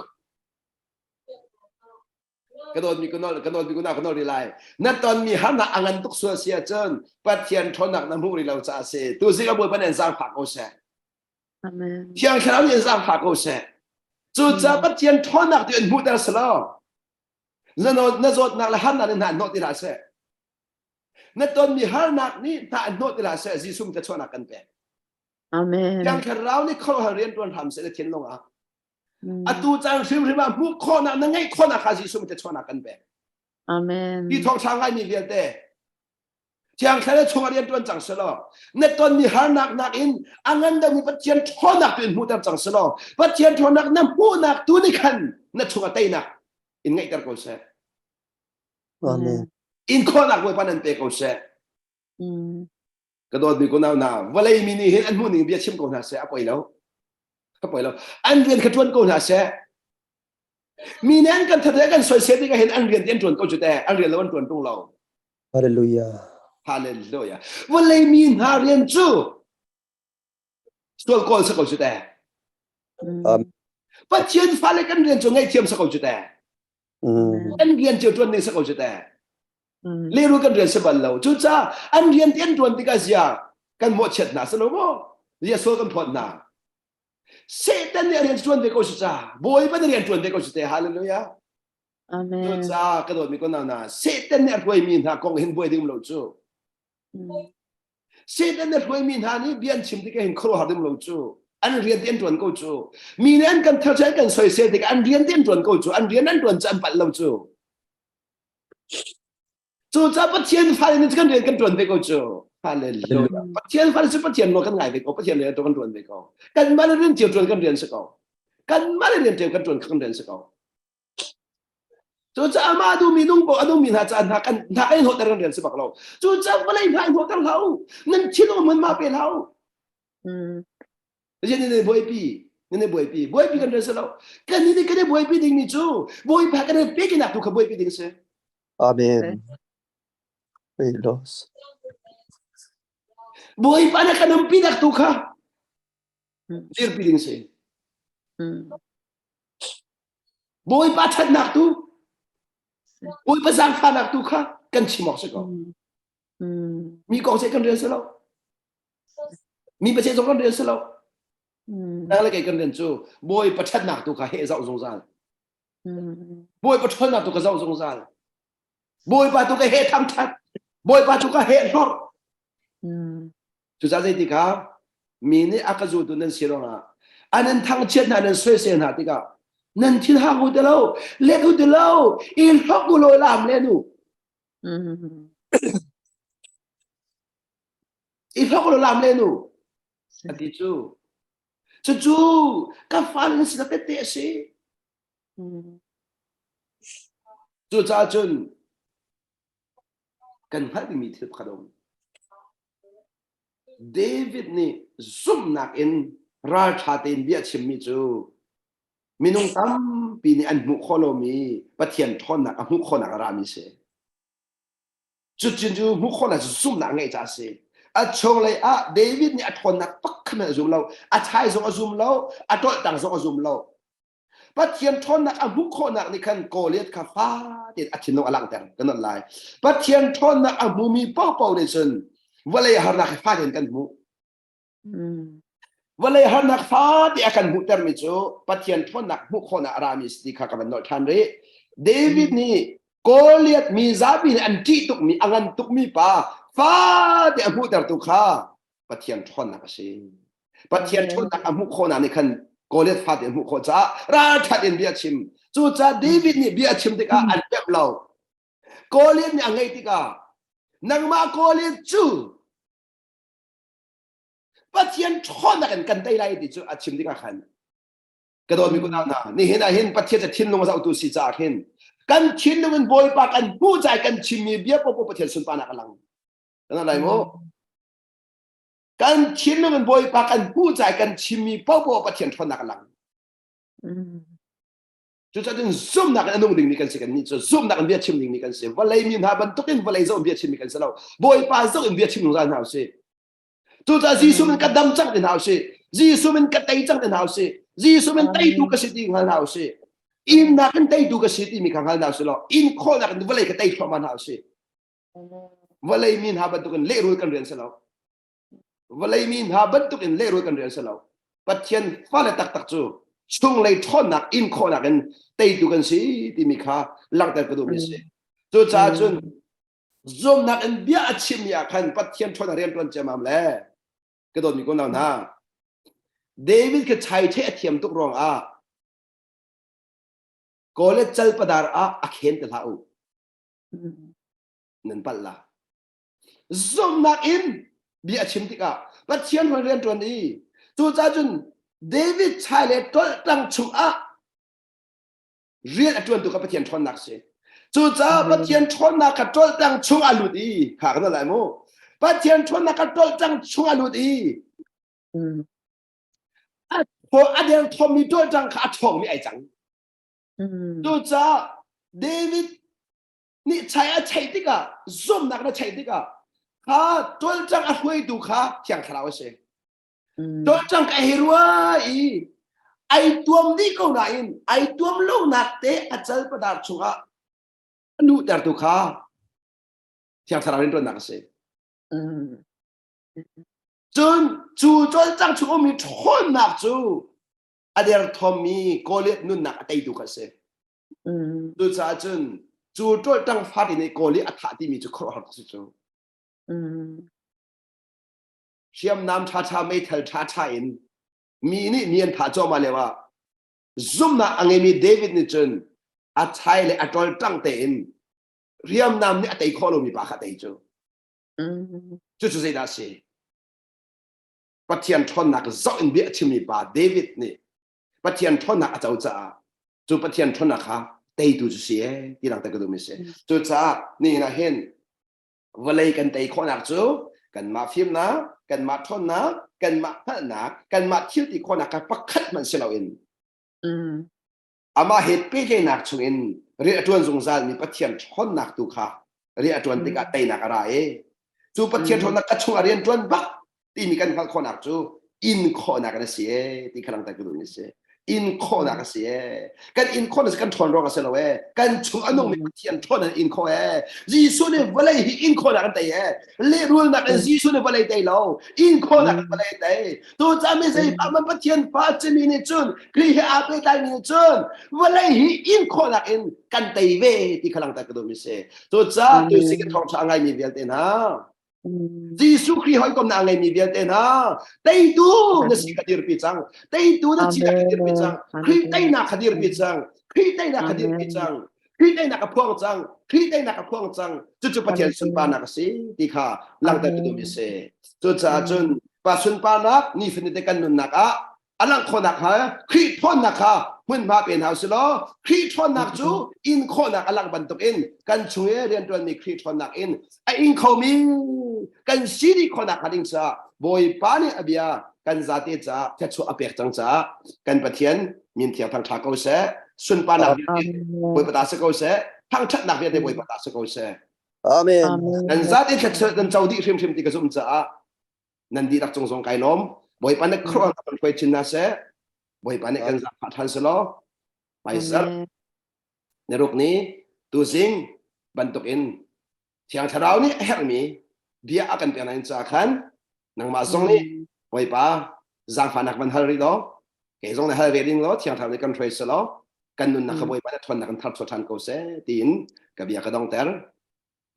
Ka dawtmi ka nawl ka dawtmi ka ka nawl rih lai. Na tonmi harnak a ngan tuk sual si ahcun Pathian ṭhawnnak na hmuh rih lo caah a si. Tuzing a Bawipa nih an zaangfah ko seh. Amen. Thiang Thlarau nih an zaangfah ko seh. Cucaah Pathian ṭhawnnak tu in hmuhter si law na zawtnak le harnak nih hna an hnawh ti hlah seh. Na tonmi harnak nih hna an hnawh ti hlah seh. Jesuh ka chuahnak kan pek. Amen. Thiang Thlarau nih khuaruahhar rian ṭuan hram seh na thinlung ah. Atu caan hrimhrim ah hmuh khawhnak na ngeih khawhnak kha Jesuh te chuahnak kan pek. Amen. Hi thawngṭha ngaimi vialte Thiang Thlarau chungah rian ṭuan cang selaw na tonmi harnak nakin a ngan deuhmi Pathian ṭhawnnak tu in hmuhter cang selaw Pathian ṭhawnnak na hmuhnak tu nih khan na chungah teinak in ngeihter ko seh. Amen. In khawhnak Bawipa nan pe ko seh. Ka dawtmi kunau hna, vawlei mi nih hin an hmuh ning bia chim ko hna seh, a poi lo. A poi lo. An rian kha ṭuan ko hna seh. Mi nih an kan that le kan soisel tikah hin an rian ti an ṭuan ko cu teh. An rian lo an ṭuan ṭung lo. Hallelujah. Hallelujah. Vawlei mi hna rian cu sual kawl si ko cu teh. Um, Pathian fale kan rian cu ngaihthiam si ko cu teh. mm, Kan rian cio ṭuan ding si ko cu teh. Leru kan rian si bal lo. Cucaah an rian ti an ṭuan tikah zia kan mawhchiat hna si lo maw? Zia sual kan phawt hna. Satan nih a rian ṭuan ve ko si ca. Bawipa nih rian ṭuan ve ko si te. Hallelujah. Amen. Cucaah ka dawtmi ko hna, Satan nih a hruaimi hna kong hin buai ding lo cu. Satan nih a hruaimi hna nih bia an chim tikah hin khuaruahhar ding lo cu. An rian ti an ṭuan ko cu. Mi nih an kan thangchiat an kan soisel tikah an rian ti an ṭuan ko cu. An rian an ṭuan cu an palh lo cu. Cucaah Pathian fale nih kan rian kan ṭuan ve ko cu. Hallelujah. Pathian fale cu Pathian nawl kan ngai ve ko. Pathian rian kan ṭuan ve ko. Kanmah le rian cio ṭuan kan rian si ko. Kanmah le rian cio kan ṭuan kan rian si ko. Cucaah amah a duhmi nung paoh a duhmi hna caah hna kan hna kan hnawhter kan rian si bak lo. Cucaah vawlei hna in hnawhter hlah u. Nan thinlung hmun ma pe hlah u. Pathian nih nan buaipi, nan buaipi, buaipi kan rian si lo. Kan nih kan i buaipi dingmi cu Bawipa kan i pekinak tu kha buaipi ding si. Amen. Los. Bawipa na kan umpinak tu kha dirpi ding si. Bawipa ṭhatnak tu, Bawipa zaangfahnak tu kha kan chim awk si ko. Mi kong seh kan rian si lo. Mi paseh zong kan rian si lo. Nang le kei kan rian cu Bawipa ṭhatnak tu kha heh zoh zungzal. Bawipa ṭhawnnak tu ka zoh zungzal. Bawipa tu ka heh thangṭhat. Bawipa tu ka heh hlorh. Cucaah zeiti kha mi nih a ka zultu nan si ruangah an in thangchiat hna nan soisel hna tikah nan thin hang u ti lo let u ti lo i hlok u law lam len u i hlok u law lam len u a ti cu cucu ka fale nan sinak tette a si cucaah cun kan hngalh dingmi thil pakhat a um. David nih zumhnak in ralṭha tein bia a chimmi cu minung tampi nih an hmuh khawh lomi Pathian ṭhawnnak a hmuh khawhnak a rami a si. Cutin cu hmuh khawhnak cu zumhnak a ngeih caah a si. A chunglei ah David nih a ṭhawnnak pakhat hmanh a zum lo, a thai zong a zum lo, a ṭolhtang zong a zum lo. Pathian ṭhawnnak a hmuh khawhnak nih khan Goliath kha fatein a thinlung a langhter kan nolh lai. Pathian ṭhawnnak a hmumi paohpaoh nih cun vawlei harnak hi fatein kan hmuh. Vawlei harnak fate a kan hmuhtermi cu Pathian ṭhawnnak hmuh khawhnak a rami si ti kha ka van nolh ṭhan rih. David nih. Goliath mi zapi nih an ṭih tukmi a ngan tukmi pa fate a hmuhtertu kha Pathian ṭhawnnak a si. Pathian ṭhawnnak a hmuh khawhnak nih khan Goliath fate a hmuh khawh caah ralṭhat in bia a chim. Cucaah David nih bia a chim tikah an pemh lo. Goliath nih a ngeih tikah nangmah Goliath cu Pathian ṭhawnnak in kan tei lai ti cu a chim tikah khan ka dawtmi kunau hna nihin ah hin Pathian cu thinlung a zohtu si caah khin kan thinlung in Bawipa kan hmuh cai kan chimmi bia popo Pathian sunparnak a lang kan lai mu kan thinlung in Bawipa kan hmuh cai kan chimmi popo Pathian ṭhawnnak a lang cucaah cun zumhnak in a nung dingmi kan si kan nih cu zumhnak in bia chim dingmi kan si vawlei mi hna bantukin vawlei zoh in bia chimmi kan si lo Bawipa zoh in bia chim zungzal hna usih Cucaah Jesuh min ka dam cang ti hna usih. Jesuh min ka tei cang ti hna usih. Jesuh min teitu ka si ti hngal hna usih. Innak in teitu ka si timi kha hngal hna usih law in khawhnak in vawlei ka tei thluahmah hna usih. Vawlei mi hna bantukin lehrul kan rian si lo. Vawlei mi hna bantukin lehrul kan rian si lo. Pathian fale taktak cu chunglei ṭhawnnak in khawhnak in teitu kan si timi kha langhter ka duhmi a si. Cucaah cun Zumnak in bia a chimmi ah khan Pathian ṭhawn a rian ṭuan ciammam le ka dawtmi ko hna. David kha chai the a thiam tuk ruangah Goliath calpadar ah a khen te hlah u. Nan palh la. Zumnak in bia a chim tikah Pathian ṭhawn rian ṭuan i cucaah cun David chai le ṭolhtang chungah rian a ṭuantu kha Pathian ṭhawnnak si. Cucaah Pathian ṭhawnnak kha ṭolhtang chung a lut i kha kan lai mu. Pathian ṭhawnnak kha ṭolhtang chung a lut i a a der thawmmi ṭolhtang kha a ṭhawngmi ai cang. Cucaah David nih chai a cheih tikah zumhnak na cheih tikah kha ṭolhtang a hruaitu kha Thiang Thlarau a si. Cawlcang ka hei rua i ai tuam dih ko nain ai tuam lonak te a cal padar chungah a luhtertu kha Thiang Thlarau rianṭuannak a si. Cun cu cawlcang chung ummi ṭhawnnak cu a derthawmmi Goliath nunnak a teitu kha a si. Cucaah cun cu ṭawlṭang fate nih Goliath a thah timi cu khuaruahhar tuk si cu. Hriamnam ṭhaṭha meithal ṭhaṭha in mi nih mi an thah cuahmah lio ah zumhnak a ngeimi David nih cun a chai le a ṭolṭang tein hriamnam nih a tei khawh lomi pa kha a tei cu. Cucu zeidah a si? Pathian ṭhawnnak zoh in bia a chimmi pa David nih Pathian ṭhawnnak a co caah cu Pathian ṭhawnnak kha teitu cu si ee ti langhter ka duhmi a si. Cucaah nihin ah hin Vawlei kan tei khawhnak cu kanmah fimnak, kanmah ṭhawnnak, kanmah hngalhnak, kanmah thil ti khawhnak kha pakhat hmanh si loin amah he pehtlaihnak chungin rian a ṭuan zungzalmi Pathian ṭhawnnak tu kha rian a ṭuan tikah teinak a ra i cu Pathian ṭhawnnak ka chungah rian ṭuan bak timi kan hngalh khawhnak cu in khawhnak in a si ee ti kha langhter ka duhmi a si. In khawhnak a si ee. Kan in khawhnak kan ṭhawn ruang a si lo ee. Kan chung a nungmi Pathian ṭhawn an in khawh ee. Jesuh nih vawlei hi in khawhnak an tei ee. Lehrulnak in Jesuh nih vawlei tei lo. In khawhnak in vawlei tei. Tucaan mi zei man Pathian fa cimi nih cun Khrih he aa pehtlaimi nih cun vawlei hi in khawhnak in kan tei ve ti kha langhter ka duhmi si. Cucaah tu si ka thawngṭha a ngaimi vialte hna Jesuh Khrih hawikomnak a ngeimi vialte hna teitu na si kha dirpi cang teitu na si kha dirpi cang Khrih teinak kha dirpi cang Khrih teinak kha dirpi cang Khrih teinak a phuang cang Khrih teinak a phuang cang cucu Pathian sunparnak a si ti kha langhter ka duhmi a si cucaah cun pa sunparnak nifatinte kan nunnak ah a langh khawhnak kha Khrih ṭhawnnak kha hmunhma pe hna usih law Khrih ṭhawnnak cu in khawhnak a langh bantukin kan chung i rianṭuanmi Khrih ṭhawnnak in a ing khomi kan si dih khawhnak hnga ding caah Bawipa nih a bia kan zate caah thluachuah a pek cang caah kan Pathian min thiang thangṭha ko seh sunparnak vialte Bawipa ta si ko seh thangṭhatnak vialte Bawipa ta si ko seh Amen. Kan zate thluachuah kan co dih hrimhrim ti ka zumh caah nan dihlak cung zong kai lawm bawipa nih khuaruah kan hruai chin na seh bawipa nih kan zaangfah ṭhan selaw hmaisar niruk ni tuzing bantukin thiang thlarau nih a herhmi bia a kan pek nain caah khan nangmah zong nih bawipa zaangfahnak van hal rih law kei zong nih hal ve ding law thiang thlarau nih kan hruai selaw. Kan nunnak kha Bawipa na ṭhawnnak in tharchuah ṭhan ko seh tiin ka bia ka dongter.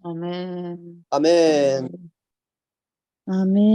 Amen. Amen. Amen.